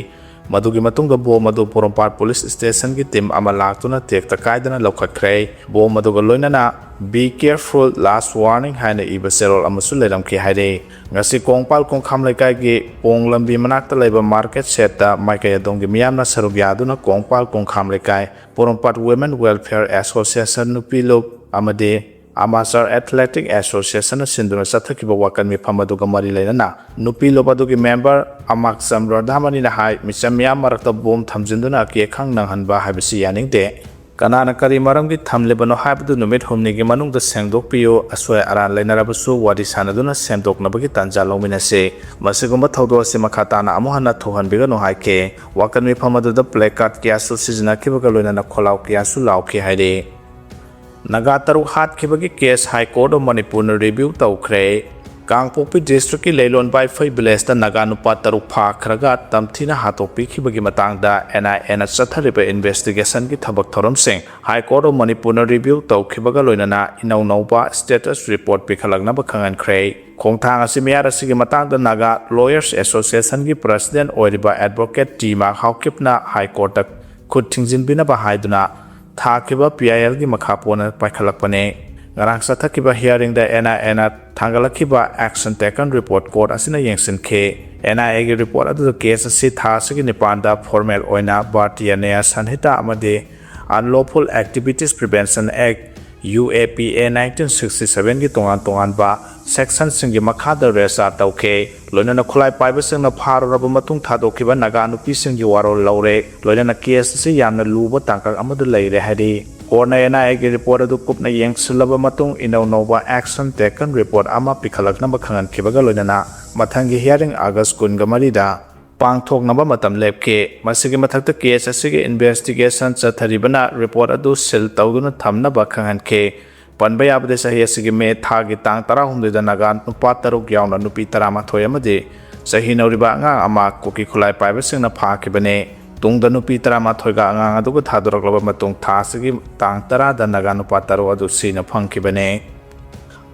ꯃꯗꯨꯒꯤ ꯃꯇꯨꯡꯗ ꯕꯣꯝ ꯑꯗꯨ ꯄꯣꯔꯣꯝꯄꯥꯠ ꯄꯨꯂꯤꯁ ꯁ꯭ꯇꯦꯁꯟꯒꯤ ꯇꯤꯝ ꯑꯃ ꯂꯥꯛꯇꯨꯅ ꯇꯦꯛꯇ ꯀꯥꯏꯗꯅ ꯂꯧꯈꯠꯈ꯭ꯔꯦ꯫ ꯕꯣꯝ ꯑꯗꯨꯒ ꯂꯣꯏꯅꯅ "Be careful, last warning" ꯍꯥꯏꯅ ꯏꯕ ꯆꯦꯔꯣꯜ ꯑꯃꯁꯨ ꯂꯩꯔꯝꯈꯤ ꯍꯥꯏꯔꯤ꯫ ꯉꯁꯤ ꯀꯣꯡꯄꯥꯜ ꯀꯣꯡꯈꯥꯝ ꯂꯩꯀꯥꯏꯒꯤ ꯄꯣꯡ ꯂꯝꯕꯤ ꯃꯅꯥꯛꯇ ꯂꯩꯕ ꯃꯥꯔꯀꯦꯠ ꯁꯦꯠꯇ ꯃꯥꯏꯀꯩ ꯑꯗꯣꯝꯒꯤ ꯃꯤꯌꯥꯝꯅ ꯁꯔꯨꯛ ꯌꯥꯗꯨꯅ ꯀꯣꯡꯄꯥꯜ ꯀꯣꯡꯈꯥꯝ ꯂꯩꯀꯥꯏ ꯄꯣꯔꯣꯝꯄꯥꯠ Women Welfare Association ꯅꯨꯄꯤ ꯂꯨꯞ ꯑꯃꯗꯤ Amateur Athletic Association ꯅ ꯁꯤꯟꯗꯨꯅ ꯆꯠꯊꯈꯤꯕ ꯋꯥꯀꯠ ꯃꯤꯐꯝ ꯑꯗꯨꯒ ꯃꯔꯤ ꯂꯩꯅꯅ ꯅꯨꯄꯤ ꯂꯨꯞ ꯑꯗꯨꯒꯤ ꯃꯦꯝꯕꯔ ꯑꯃꯥꯛꯆꯝ ꯔꯣꯙꯥꯃꯅꯤꯅ ꯍꯥꯏ, ꯃꯤꯆꯝ ꯃꯤꯌꯥꯝ ꯃꯔꯛꯇ ꯕꯣꯝ ꯊꯝꯖꯤꯟꯗꯨꯅ ꯑꯀꯤ ꯑꯈꯪ ꯅꯪꯍꯟꯕ ꯍꯥꯏꯕꯁꯤ ꯌꯥꯅꯤꯡꯗꯦ꯫ ꯀꯅꯥꯅ ꯀꯔꯤ ꯃꯔꯝꯒꯤ ꯊꯝꯂꯤꯕꯅꯣ ꯍꯥꯏꯕꯗꯨ ꯅꯨꯃꯤꯠ ꯍꯨꯝꯅꯤꯒꯤ ꯃꯅꯨꯡꯗ ꯁꯦꯡꯗꯣꯛꯄꯤꯌꯨ꯫ ꯑꯁꯣꯏ ꯑꯔꯥꯟ ꯂꯩꯅꯔꯕꯁꯨ ꯋꯥꯔꯤ ꯁꯥꯟꯅꯗꯨꯅ ꯁꯦꯝꯗꯣꯛꯅꯕꯒꯤ ꯇꯥꯟꯖꯥ ꯂꯧꯃꯤꯟꯅꯁꯤ꯫ ꯃꯁꯤꯒꯨꯝꯕ ꯊꯧꯗꯣꯛ ꯑꯁꯤ ꯃꯈꯥ ꯇꯥꯅ ꯑꯃꯨꯛ ꯍꯟꯅ ꯊꯣꯛꯍꯟꯕꯤꯒꯅꯨ ꯍꯥꯏꯈꯤ꯫ ꯋꯥꯀꯠ ꯃꯤꯐꯝ ꯑꯗꯨꯗ placard ꯀꯌꯥꯁꯨ ꯁꯤꯖꯤꯟꯅꯈꯤꯕꯒ ꯂꯣꯏꯅꯅ ꯈꯣꯜꯂꯥꯎ ꯀꯌꯥꯁꯨ ꯂꯥꯎꯈꯤ ꯍꯥꯏꯔꯤ꯫ ꯅꯥꯒꯥ ꯇꯔꯨꯛ ꯍꯥꯠꯈꯤꯕꯒꯤ case High Court of ꯃꯅꯤꯄꯨꯔꯅ review ꯇꯧꯈ꯭ꯔꯦ꯫ ꯀꯥꯡꯄꯣꯛꯄꯤ ꯗꯤꯁꯇ꯭ꯔꯤꯛꯀꯤ ꯂꯩꯂꯣꯟ ꯕꯥꯏꯐꯩ ꯚꯤꯂꯦꯖꯇ ꯅꯥꯒꯥ ꯅꯨꯄꯥ ꯇꯔꯨꯛ ꯐꯥꯈ꯭ꯔꯒ ꯇꯝꯊꯤꯅ ꯍꯥꯠꯇꯣꯛꯄꯤꯈꯤꯕꯒꯤ ꯃꯇꯥꯡꯗ ꯑꯦꯟ ꯑꯥꯏ ꯑꯦꯅ ꯆꯠꯊꯔꯤꯕ ꯏꯟꯚꯦꯁꯇꯤꯒꯦꯁꯟꯒꯤ ꯊꯕꯛ ꯊꯧꯔꯝꯁꯤꯡ ꯍꯥꯏ ꯀꯣꯔꯠ ꯑꯣꯐ ꯃꯅꯤꯄꯨꯔꯅ ꯔꯤꯚ꯭ꯌꯨ ꯇꯧꯈꯤꯕꯒ ꯂꯣꯏꯅꯅ ꯏꯅꯧ ꯅꯧꯕ ꯁ꯭ꯇꯦꯇꯁ ꯔꯤꯄꯣꯔꯠ ꯄꯤꯈꯠꯂꯛꯅꯕ ꯈꯪꯍꯟꯈ꯭ꯔꯦ꯫ ꯈꯣꯡꯊꯥꯡ ꯑꯁꯤ ꯃꯤꯍꯥꯠ ꯑꯁꯤꯒꯤ ꯃꯇꯥꯡꯗ ꯅꯥꯒꯥ ꯂꯣꯌꯔꯁ ꯑꯦꯁꯣꯁꯤꯌꯦꯁꯟꯒꯤ ꯄ꯭ꯔꯁꯤꯗꯦꯟꯠ ꯑꯣꯏꯔꯤꯕ ꯑꯦꯗꯚꯣꯀꯦꯠ ꯇꯤ ꯃꯥꯛ ꯍꯥꯎꯀꯤꯞꯅ ꯍꯥꯏ ꯀꯣꯔꯠꯇ ꯈꯨꯠ ꯊꯤꯡꯖꯤꯟꯕꯤꯅꯕ ꯍꯥꯏꯗꯨꯅ ꯊꯥꯈꯤꯕ ꯄꯤ ꯑꯥꯏ ꯑꯦꯜꯒꯤ ꯃꯈꯥ ꯄꯣꯟꯅ ꯄꯥꯏꯈꯠꯂꯛꯄꯅꯤ꯫ ꯉꯔꯥꯡ ꯆꯠꯊꯈꯤꯕ ꯍꯤꯌꯥꯔꯤꯡꯗ ꯑꯦꯟ ꯑꯥꯏ ꯑꯦꯅ ꯊꯥꯡꯒꯠꯂꯛꯈꯤꯕ ꯑꯦꯛꯁꯟ ꯇꯦꯀꯟ ꯔꯤꯄꯣꯔꯠ ꯀꯣꯔꯠ ꯑꯁꯤꯅ ꯌꯦꯡꯁꯤꯟꯈꯤ꯫ ꯑꯦꯟ ꯑꯥꯏ ꯑꯦꯒꯤ ꯔꯤꯄꯣꯔꯠ ꯑꯗꯨꯗ ꯀꯦꯁ ꯑꯁꯤ ꯊꯥ ꯑꯁꯤꯒꯤ ꯅꯤꯄꯥꯟꯗ ꯐꯣꯔꯃꯦꯜ ꯑꯣꯏꯅ ꯚꯥꯔꯇꯤꯌ ꯅ꯭ꯌꯥꯌ ꯁꯟꯍꯤꯇꯥ ꯑꯃꯗꯤ Unlawful Activities Prevention Act, U A P A nineteen sixty ꯁꯚꯦꯟꯒꯤ ꯇꯣꯉꯥꯟ ꯇꯣꯉꯥꯟꯕ ꯁꯦꯛꯁꯟꯁꯤꯡꯒꯤ ꯃꯈꯥꯗ ꯔꯦꯖꯤꯁꯇꯥꯔ ꯇꯧꯈꯤ꯫ ꯂꯣꯏꯅꯅ ꯈꯨꯠꯂꯥꯏ ꯄꯥꯏꯕꯁꯤꯡꯅ ꯐꯥꯔꯨꯔꯕ ꯃꯇꯨꯡ ꯊꯥꯗꯣꯛꯈꯤꯕ ꯅꯥꯒꯥ ꯅꯨꯄꯤꯁꯤꯡꯒꯤ ꯋꯥꯔꯣꯜ ꯂꯧꯔꯦ꯫ ꯂꯣꯏꯅꯅ ꯀꯦꯁ ꯑꯁꯤ ꯌꯥꯝꯅ ꯂꯨꯕ ꯇꯥꯡꯀꯛ ꯑꯃꯗ ꯂꯩꯔꯦ ꯍꯥꯏꯔꯤ꯫ ꯀꯣꯔꯠꯅ ꯑꯦꯟ ꯑꯥꯏ ꯑꯦꯒꯤ ꯔꯤꯄꯣꯔꯠ ꯑꯗꯨ ꯀꯨꯞꯅ ꯌꯦꯡꯁꯤꯜꯂꯕ ꯃꯇꯨꯡ ꯏꯅꯧ ꯅꯧꯕ ꯑꯦꯛꯁꯟ ꯇꯦꯀꯟ ꯔꯤꯄꯣꯔꯠ ꯑꯃ ꯄꯤꯈꯠꯂꯛꯅꯕ ꯈꯪꯍꯟꯈꯤꯕꯒ ꯂꯣꯏꯅꯅ ꯃꯊꯪꯒꯤ ꯍꯤꯌꯥꯔꯤꯡ ꯑꯥꯒꯁ ꯀꯨꯟꯒ ꯃꯔꯤꯗ ꯄꯥꯡꯊꯣꯛꯅꯕ ꯃꯇꯝ ꯂꯦꯞꯈꯤ꯫ ꯃꯁꯤꯒꯤ ꯃꯊꯛꯇ ꯀꯦꯁ ꯑꯁꯤꯒꯤ ꯏꯟꯚꯦꯁꯇꯤꯒꯦꯁꯟ ꯆꯠꯊꯔꯤꯕꯅ ꯔꯤꯄꯣꯔꯠ ꯑꯗꯨ ꯁꯤꯜ ꯇꯧꯗꯨꯅ ꯊꯝꯅꯕ ꯈꯪꯍꯟꯈꯤ꯫ ꯄꯟꯕ ꯌꯥꯕꯗꯤ, ꯆꯍꯤ ꯑꯁꯤꯒꯤ ꯃꯦ ꯊꯥꯒꯤ ꯇꯥꯡ ꯇꯔꯥꯍꯨꯝꯗꯣꯏꯗ ꯅꯥꯒꯥ ꯅꯨꯄꯥ ꯇꯔꯨꯛ ꯌꯥꯎꯅ ꯅꯨꯄꯤ ꯇꯔꯥꯃꯥꯊꯣꯏ ꯑꯃꯗꯤ ꯆꯍꯤ ꯅꯧꯔꯤꯕ ꯑꯉꯥꯡ ꯑꯃ ꯀꯨꯀꯤ ꯈꯨꯠꯂꯥꯏ ꯄꯥꯏꯕꯁꯤꯡꯅ ꯐꯥꯈꯤꯕꯅꯤ꯫ ꯇꯨꯡꯗ ꯅꯨꯄꯤ ꯇꯔꯥꯃꯥꯊꯣꯏꯒ ꯑꯉꯥꯡ ꯑꯗꯨꯒ ꯊꯥꯗꯣꯔꯛꯂꯕ ꯃꯇꯨꯡ ꯊꯥ ꯑꯁꯤꯒꯤ ꯇꯥꯡ ꯇꯔꯥꯗ ꯅꯥꯒꯥ ꯅꯨꯄꯥ ꯇꯔꯨꯛ ꯑꯗꯨ ꯁꯤꯅ ꯐꯪꯈꯤꯕꯅꯤ꯫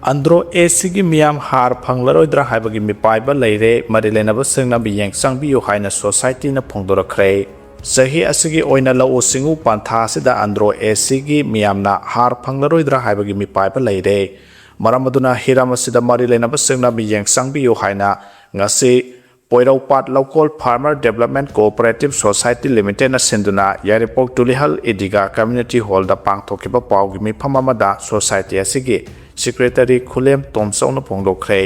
ꯑꯟꯗ꯭ꯔꯣ ꯑꯦ ꯁꯤꯒꯤ ꯃꯤꯌꯥꯝ ꯍꯥꯔ ꯐꯪꯂꯔꯣꯏꯗ꯭ꯔꯥ ꯍꯥꯏꯕꯒꯤ ꯃꯤꯄꯥꯏꯕ ꯂꯩꯔꯦ, ꯃꯔꯤ ꯂꯩꯅꯕꯁꯤꯡꯅ ꯃꯤꯠꯌꯦꯡ ꯆꯪꯕꯤꯌꯨ ꯍꯥꯏꯅ ꯁꯣꯁꯥꯏꯇꯤꯅ ꯐꯣꯡꯗꯣꯔꯛꯈ꯭ꯔꯦ꯫ ꯆꯍꯤ ꯑꯁꯤꯒꯤ ꯑꯣꯏꯅ ꯂꯧꯎ ꯁꯤꯡꯎ ꯄꯟꯊꯥ ꯑꯁꯤꯗ ꯑꯟꯗ꯭ꯔꯣ ꯑꯦ ꯁꯤꯒꯤ ꯃꯤꯌꯥꯝꯅ ꯍꯥꯔ ꯐꯪꯂꯔꯣꯏꯗ꯭ꯔꯥ ꯍꯥꯏꯕꯒꯤ ꯃꯤꯄꯥꯏꯕ ꯂꯩꯔꯦ꯫ ꯃꯔꯝ ꯑꯗꯨꯅ ꯍꯤꯔꯝ ꯑꯁꯤꯗ ꯃꯔꯤ ꯂꯩꯅꯕꯁꯤꯡꯅ ꯃꯤꯠꯌꯦꯡ ꯆꯪꯕꯤꯌꯨ ꯍꯥꯏꯅ ꯉꯁꯤ ꯄꯣꯏꯔꯧꯄꯥꯠ ꯂꯧꯀꯣꯜ ꯐꯥꯔꯃꯔ ꯗꯦꯕꯂꯞꯃꯦꯟ ꯀꯣꯑꯣꯄꯔꯦꯇꯤꯚ ꯁꯣꯁꯥꯏꯇꯤ ꯂꯤꯃꯤꯇꯦꯗꯅ ꯁꯤꯟꯗꯨꯅ ꯌꯥꯏꯔꯤꯄꯣꯛ ꯇꯨꯂꯤꯍꯜ ꯏꯗꯤꯒꯥ ꯀꯝꯃ꯭ꯌꯨꯅꯤꯇꯤ ꯍꯣꯜꯗ ꯄꯥꯡꯊꯣꯛꯈꯤꯕ ꯄꯥꯎꯒꯤ ꯃꯤꯐꯝ ꯑꯃꯗ ꯁꯣꯁꯥꯏꯇꯤ ꯑꯁꯤꯒꯤ ꯁꯦꯀ꯭ꯔꯦꯇꯔꯤ ꯈꯨꯂꯦꯝ ꯇꯣꯝꯆꯧꯅ ꯐꯣꯡꯗꯣꯛꯈ꯭ꯔꯦ꯫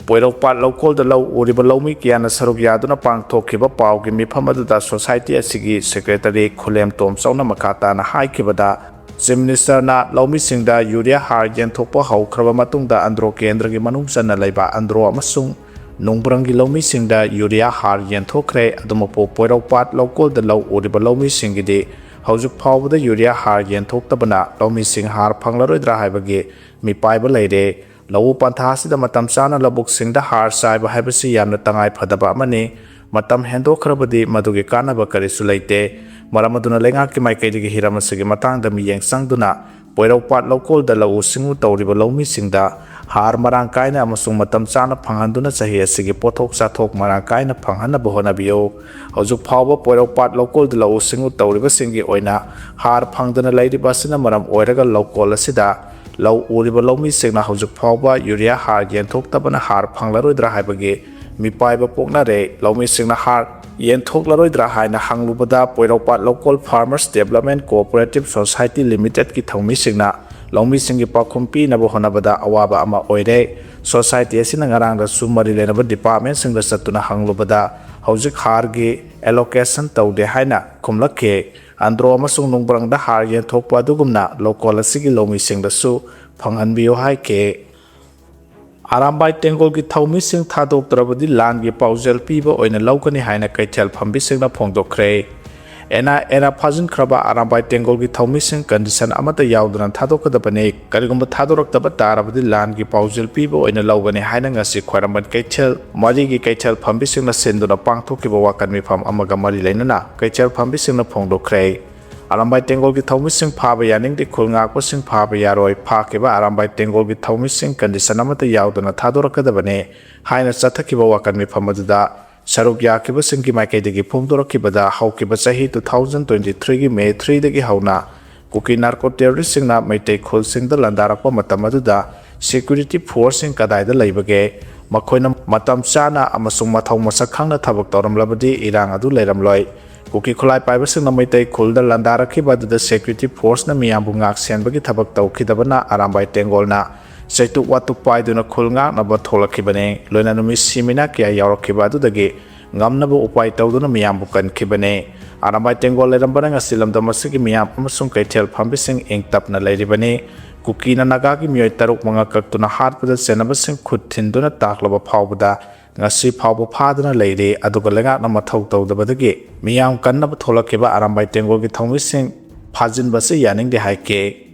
ꯄꯣꯏꯔꯧꯄꯥꯠ ꯂꯧꯀꯣꯜꯗ ꯂꯧ ꯎꯔꯤꯕ ꯂꯧꯃꯤ ꯀꯌꯥꯅ ꯁꯔꯨꯛ ꯌꯥꯗꯨꯅ ꯄꯥꯡꯊꯣꯛꯈꯤꯕ ꯄꯥꯎꯒꯤ ꯃꯤꯐꯝ ꯑꯗꯨꯗ ꯁꯣꯁꯥꯏꯇꯤ ꯑꯁꯤꯒꯤ ꯁꯦꯀ꯭ꯔꯦꯇꯔꯤ ꯈꯨꯂꯦꯝ ꯇꯣꯝꯆꯧꯅ ꯃꯈꯥ ꯇꯥꯅ ꯍꯥꯏꯈꯤꯕꯗ, ꯆꯤꯐ ꯃꯤꯅꯤꯁꯇꯔꯅ ꯂꯧꯃꯤꯁꯤꯡꯗ ꯌꯨꯔꯤꯌꯥ ꯍꯥꯔ ꯌꯦꯟꯊꯣꯛꯄ ꯍꯧꯈ꯭ꯔꯕ ꯃꯇꯨꯡꯗ ꯑꯟꯗ꯭ꯔꯣ ꯀꯦꯟꯗ꯭ꯔꯒꯤ ꯃꯅꯨꯡ ꯆꯟꯅ ꯂꯩꯕ ꯑꯟꯗ꯭ꯔꯣ ꯑꯃꯁꯨꯡ ꯅꯣꯡꯕ꯭ꯔꯪꯒꯤ ꯂꯧꯃꯤꯁꯤꯡꯗ ꯌꯨꯔꯤꯌꯥ ꯍꯥꯔ ꯌꯦꯟꯊꯣꯛꯈ꯭ꯔꯦ꯫ ꯑꯗꯨꯃꯛꯄꯨ ꯄꯣꯏꯔꯧꯄꯥꯠ ꯂꯧꯀꯣꯜꯗ ꯂꯧ ꯎꯔꯤꯕ ꯂꯧꯃꯤꯁꯤꯡꯒꯤꯗꯤ ꯍꯧꯖꯤꯛ ꯐꯥꯎꯕꯗ ꯌꯨꯔꯤꯌꯥ ꯍꯥꯔ ꯌꯦꯟꯊꯣꯛꯇꯕꯅ ꯂꯧꯃꯤꯁꯤꯡ ꯍꯥꯔ ꯐꯪꯂꯔꯣꯏꯗ꯭ꯔꯥ ꯍꯥꯏꯕꯒꯤ ꯃꯤꯄꯥꯏꯕ ꯂꯩꯔꯦ꯫ ꯂꯧꯎ ꯄꯟꯊꯥ ꯑꯁꯤꯗ ꯃꯇꯝ ꯆꯥꯅ ꯂꯧꯕꯨꯛꯁꯤꯡꯗ ꯍꯥꯔ ꯆꯥꯏꯕ ꯍꯥꯏꯕꯁꯤ ꯌꯥꯝꯅ ꯇꯉꯥꯏ ꯐꯗꯕ ꯑꯃꯅꯤ꯫ ꯃꯇꯝ ꯍꯦꯟꯗꯣꯛꯈ꯭ꯔꯕꯗꯤ ꯃꯗꯨꯒꯤ ꯀꯥꯟꯅꯕ ꯀꯔꯤꯁꯨ ꯂꯩꯇꯦ꯫ ꯃꯔꯝ ꯑꯗꯨꯅ ꯂꯩꯉꯥꯛꯀꯤ ꯃꯥꯏꯀꯩꯗꯒꯤ ꯍꯤꯔꯝ ꯑꯁꯤꯒꯤ ꯃꯇꯥꯡꯗ ꯃꯤꯠꯌꯦꯡ ꯆꯪꯗꯨꯅ ꯄꯣꯏꯔꯧꯄꯥꯠ ꯂꯧꯀꯣꯜꯗ ꯂꯧꯎ ꯁꯤꯡꯎ ꯇꯧꯔꯤꯕ ꯂꯧꯃꯤꯁꯤꯡꯗ ꯍꯥꯔ ꯃꯔꯥꯡ ꯀꯥꯏꯅ ꯑꯃꯁꯨꯡ ꯃꯇꯝ ꯆꯥꯅ ꯐꯪꯍꯟꯗꯨꯅ ꯆꯍꯤ ꯑꯁꯤꯒꯤ ꯄꯣꯠꯊꯣꯛ ꯆꯥꯊꯣꯛ ꯃꯔꯥꯡ ꯀꯥꯏꯅ ꯐꯪꯍꯟꯅꯕ ꯍꯣꯠꯅꯕꯤꯌꯨ꯫ ꯍꯧꯖꯤꯛ ꯐꯥꯎꯕ ꯄꯣꯏꯔꯧꯄꯥꯠ ꯂꯧꯀꯣꯜꯗ ꯂꯧꯎ ꯁꯤꯡꯎ ꯇꯧꯔꯤꯕꯁꯤꯡꯒꯤ ꯑꯣꯏꯅ ꯍꯥꯔ ꯐꯪꯗꯅ ꯂꯩꯔꯤꯕ ꯑꯁꯤꯅ ꯃꯔꯝ ꯑꯣꯏꯔꯒ ꯂꯧꯀꯣꯜ ꯑꯁꯤꯗ ꯂꯧ ꯎꯔꯤꯕ ꯂꯧꯃꯤꯁꯤꯡꯅ ꯍꯧꯖꯤꯛ ꯐꯥꯎꯕ ꯌꯨꯔꯤꯌꯥ ꯍꯥꯔ ꯌꯦꯟꯊꯣꯛꯇꯕꯅ ꯍꯥꯔ ꯐꯪꯂꯔꯣꯏꯗ꯭ꯔꯥ ꯍꯥꯏꯕꯒꯤ ꯃꯤꯄꯥꯏꯕ ꯄꯣꯛꯅꯔꯦ꯫ ꯂꯧꯃꯤꯁꯤꯡꯅ ꯍꯥꯔ ꯌꯦꯟꯊꯣꯛꯂꯔꯣꯏꯗ꯭ꯔꯥ ꯍꯥꯏꯅ ꯍꯪꯂꯨꯕꯗ ꯄꯣꯏꯔꯧꯄꯥꯠ ꯂꯧꯀꯣꯜ ꯐꯥꯔꯃꯔꯁ ꯗꯦꯕꯂꯞꯃꯦꯟ ꯀꯣꯑꯣꯄꯔꯦꯇꯤꯞ ꯁꯣꯁꯥꯏꯇꯤ ꯂꯤꯃꯤꯇꯦꯗꯀꯤ ꯊꯧꯃꯤꯁꯤꯡꯅ ꯂꯧꯃꯤꯁꯤꯡꯒꯤ ꯄꯥꯎꯈꯨꯝ ꯄꯤꯅꯕ ꯍꯣꯠꯅꯕꯗ ꯑꯋꯥꯕ ꯑꯃ ꯑꯣꯏꯔꯦ꯫ ꯁꯣꯁꯥꯏꯇꯤ ꯑꯁꯤꯅ ꯉꯔꯥꯡꯗꯁꯨ ꯃꯔꯤ ꯂꯩꯅꯕ ꯗꯤꯄꯥꯔꯠꯃꯦꯟꯁꯤꯡꯗ ꯆꯠꯇꯨꯅ ꯍꯪꯂꯨꯕꯗ ꯍꯧꯖꯤꯛ ꯍꯥꯔꯒꯤ ꯑꯦꯂꯣꯀꯦꯁꯟ ꯇꯧꯗꯦ ꯍꯥꯏꯅ ꯈꯨꯝꯂꯛꯈꯤ꯫ ꯑꯟꯗ꯭ꯔꯣ ꯑꯃꯁꯨꯡ ꯅꯨꯡꯕ꯭ꯔꯪꯗ ꯍꯥꯔ ꯌꯦꯟꯊꯣꯛꯄ ꯑꯗꯨꯒꯨꯝꯅ ꯂꯧꯀꯣꯜ ꯑꯁꯤꯒꯤ ꯂꯧꯃꯤꯁꯤꯡꯗꯁꯨ ꯐꯪꯍꯟꯕꯤꯌꯨ ꯍꯥꯏꯈꯤ꯫ ꯑꯔꯥꯝꯕꯥꯏ ꯇꯦꯡꯒꯣꯜꯒꯤ ꯊꯧꯃꯤꯁꯤꯡ ꯊꯥꯗꯣꯛꯇ꯭ꯔꯕꯗꯤ ꯂꯥꯟꯒꯤ ꯄꯥꯎꯖꯦꯜ ꯄꯤꯕ ꯑꯣꯏꯅ ꯂꯧꯒꯅꯤ ꯍꯥꯏꯅ ꯀꯩꯊꯦꯜ ꯐꯝꯕꯤꯁꯤꯡꯅ ꯐꯣꯡꯗꯣꯛꯈ꯭ꯔꯦ꯫ ꯑꯦꯟ ꯑꯥꯏ ꯑꯦꯅ ꯐꯥꯖꯤꯟꯈ꯭ꯔꯕ ꯑꯔꯥꯝꯕꯥꯏ ꯇꯦꯡꯒꯣꯜꯒꯤ ꯊꯧꯃꯤꯁꯤꯡ ꯀꯟꯗꯤꯁꯟ ꯑꯃꯠꯇ ꯌꯥꯎꯗꯅ ꯊꯥꯗꯣꯛꯀꯗꯕꯅꯤ꯫ ꯀꯔꯤꯒꯨꯝꯕ ꯊꯥꯗꯣꯔꯛꯇꯕ ꯇꯥꯔꯕꯗꯤ ꯂꯥꯟꯒꯤ ꯄꯥꯎꯖꯦꯜ ꯄꯤꯕ ꯑꯣꯏꯅ ꯂꯧꯒꯅꯤ ꯍꯥꯏꯅ ꯉꯁꯤ ꯈ꯭ꯋꯥꯏꯔꯝꯕꯟ ꯀꯩꯊꯦꯜ ꯃꯔꯤꯒꯤ ꯀꯩꯊꯦꯜ ꯐꯝꯕꯤꯁꯤꯡꯅ ꯁꯤꯟꯗꯨꯅ ꯄꯥꯡꯊꯣꯛꯈꯤꯕ ꯋꯥꯀꯠ ꯃꯤꯐꯝ ꯑꯃꯒ ꯃꯔꯤ ꯂꯩꯅꯅ ꯀꯩꯊꯦꯜ ꯐꯝꯕꯤꯁꯤꯡꯅ ꯐꯣꯡꯗꯣꯛꯈ꯭ꯔꯦ꯫ ꯑꯔꯥꯝꯕꯥꯏ ꯇꯦꯡꯒꯣꯜꯒꯤ ꯊꯧꯃꯤꯁꯤꯡ ꯐꯥꯕ ꯌꯥꯅꯤꯡꯗꯦ, ꯈꯨꯜ ꯉꯥꯛꯄꯁꯤꯡ ꯐꯥꯕ ꯌꯥꯔꯣꯏ, ꯐꯥꯈꯤꯕ ꯑꯔꯥꯝꯕꯥꯏ ꯇꯦꯡꯒꯣꯜꯒꯤ ꯊꯧꯃꯤꯁꯤꯡ ꯀꯟꯗꯤꯁꯟ ꯑꯃꯠꯇ ꯌꯥꯎꯗꯅ ꯊꯥꯗꯣꯔꯛꯀꯗꯕꯅꯤ ꯍꯥꯏꯅ ꯆꯠꯊꯈꯤꯕ ꯋꯥꯀꯠ ꯃꯤꯐꯝ ꯑꯗꯨꯗ ꯁꯔꯨꯛ ꯌꯥꯈꯤꯕꯁꯤꯡꯒꯤ ꯃꯥꯏꯀꯩꯗꯒꯤ ꯐꯣꯡꯗꯣꯔꯛꯈꯤꯕꯗ ꯍꯧꯈꯤꯕ ꯆꯍꯤ two thousand twenty three ꯒꯤ May three ꯗꯒꯤ ꯍꯧꯅ ꯀꯨꯀꯤ ꯅꯥꯔꯀꯣ ꯇꯦꯔꯣꯔꯤꯁꯁꯤꯡꯅ ꯃꯩꯇꯩ ꯈꯨꯜꯁꯤꯡꯗ ꯂꯥꯟꯗꯥꯔꯛꯄ ꯃꯇꯝ ꯑꯗꯨꯗ ꯁꯦꯀ꯭ꯌꯨꯔꯤꯇꯤ ꯐꯣꯔꯁꯁꯤꯡ ꯀꯗꯥꯏꯗ ꯂꯩꯕꯒꯦ? ꯃꯈꯣꯏꯅ ꯃꯇꯝ ꯆꯥꯅ ꯑꯃꯁꯨꯡ ꯃꯊꯧ ꯃꯁꯛ ꯈꯪꯅ ꯊꯕꯛ ꯇꯧꯔꯝꯂꯕꯗꯤ ꯏꯔꯥꯡ ꯑꯗꯨ ꯂꯩꯔꯝꯂꯣꯏ꯫ ꯀꯨꯀꯤ ꯈꯨꯠꯂꯥꯏ ꯄꯥꯏꯕꯁꯤꯡꯅ ꯃꯩꯇꯩ ꯈꯨꯜꯗ ꯂꯥꯟꯗꯥꯔꯛꯈꯤꯕ ꯑꯗꯨꯗ ꯁꯦꯀ꯭ꯌꯨꯔꯤꯇꯤ ꯐꯣꯔꯁꯅ ꯃꯤꯌꯥꯝꯕꯨ ꯉꯥꯛ ꯁꯦꯟꯕꯒꯤ ꯊꯕꯛ ꯇꯧꯈꯤꯗꯕꯅ ꯑꯔꯥꯝꯕꯥꯏ ꯇꯦꯡꯒꯣꯜꯅ ꯆꯩꯇꯨꯞ ꯋꯥꯇꯨꯞ ꯄꯥꯏꯗꯨꯅ ꯈꯨꯜ ꯉꯥꯛꯅꯕ ꯊꯣꯛꯂꯛꯈꯤꯕꯅꯤ꯫ ꯂꯣꯏꯅ ꯅꯨꯃꯤꯠ ꯁꯤꯃꯤꯅꯥ ꯀꯌꯥ ꯌꯥꯎꯔꯛꯈꯤꯕ ꯑꯗꯨꯗꯒꯤ ꯉꯝꯅꯕ ꯎꯄꯥꯏ ꯇꯧꯗꯨꯅ ꯃꯤꯌꯥꯝꯕꯨ ꯀꯟꯈꯤꯕꯅꯤ꯫ ꯑꯔꯥꯝꯕꯥꯏ ꯇꯦꯡꯒꯣꯜ ꯂꯩꯔꯝꯕꯅ ꯉꯁꯤ ꯂꯝꯗꯝ ꯑꯁꯤꯒꯤ ꯃꯤꯌꯥꯝ ꯑꯃꯁꯨꯡ ꯀꯩꯊꯦꯜ ꯐꯝꯕꯤꯁꯤꯡ ꯏꯪ ꯇꯞꯅ ꯂꯩꯔꯤꯕꯅꯤ꯫ ꯀꯨꯀꯤꯅ ꯅꯥꯒꯥꯒꯤ ꯃꯤꯑꯣꯏ ꯇꯔꯨꯛ ꯃꯉꯥ ꯀꯛꯇꯨꯅ ꯍꯥꯠꯄꯗ ꯆꯦꯟꯅꯕꯁꯤꯡ ꯈꯨꯠ ꯊꯤꯟꯗꯨꯅ ꯇꯥꯛꯂꯕ ꯐꯥꯎꯕꯗ ꯉꯁꯤ ꯐꯥꯎꯕ ꯐꯥꯗꯨꯅ ꯂꯩꯔꯤ꯫ ꯑꯗꯨꯒ ꯂꯩꯉꯥꯛꯅ ꯃꯊꯧ ꯇꯧꯗꯕꯗꯒꯤ ꯃꯤꯌꯥꯝ ꯀꯟꯅꯕ ꯊꯣꯛꯂꯛꯈꯤꯕ ꯑꯔꯥꯝꯕꯥꯏ ꯇꯦꯡꯒꯣꯜꯒꯤ ꯊꯧꯃꯤꯁꯤꯡ ꯐꯥꯖꯤꯟꯕꯁꯤ ꯌꯥꯅꯤꯡꯗꯦ ꯍꯥꯏꯈꯤ꯫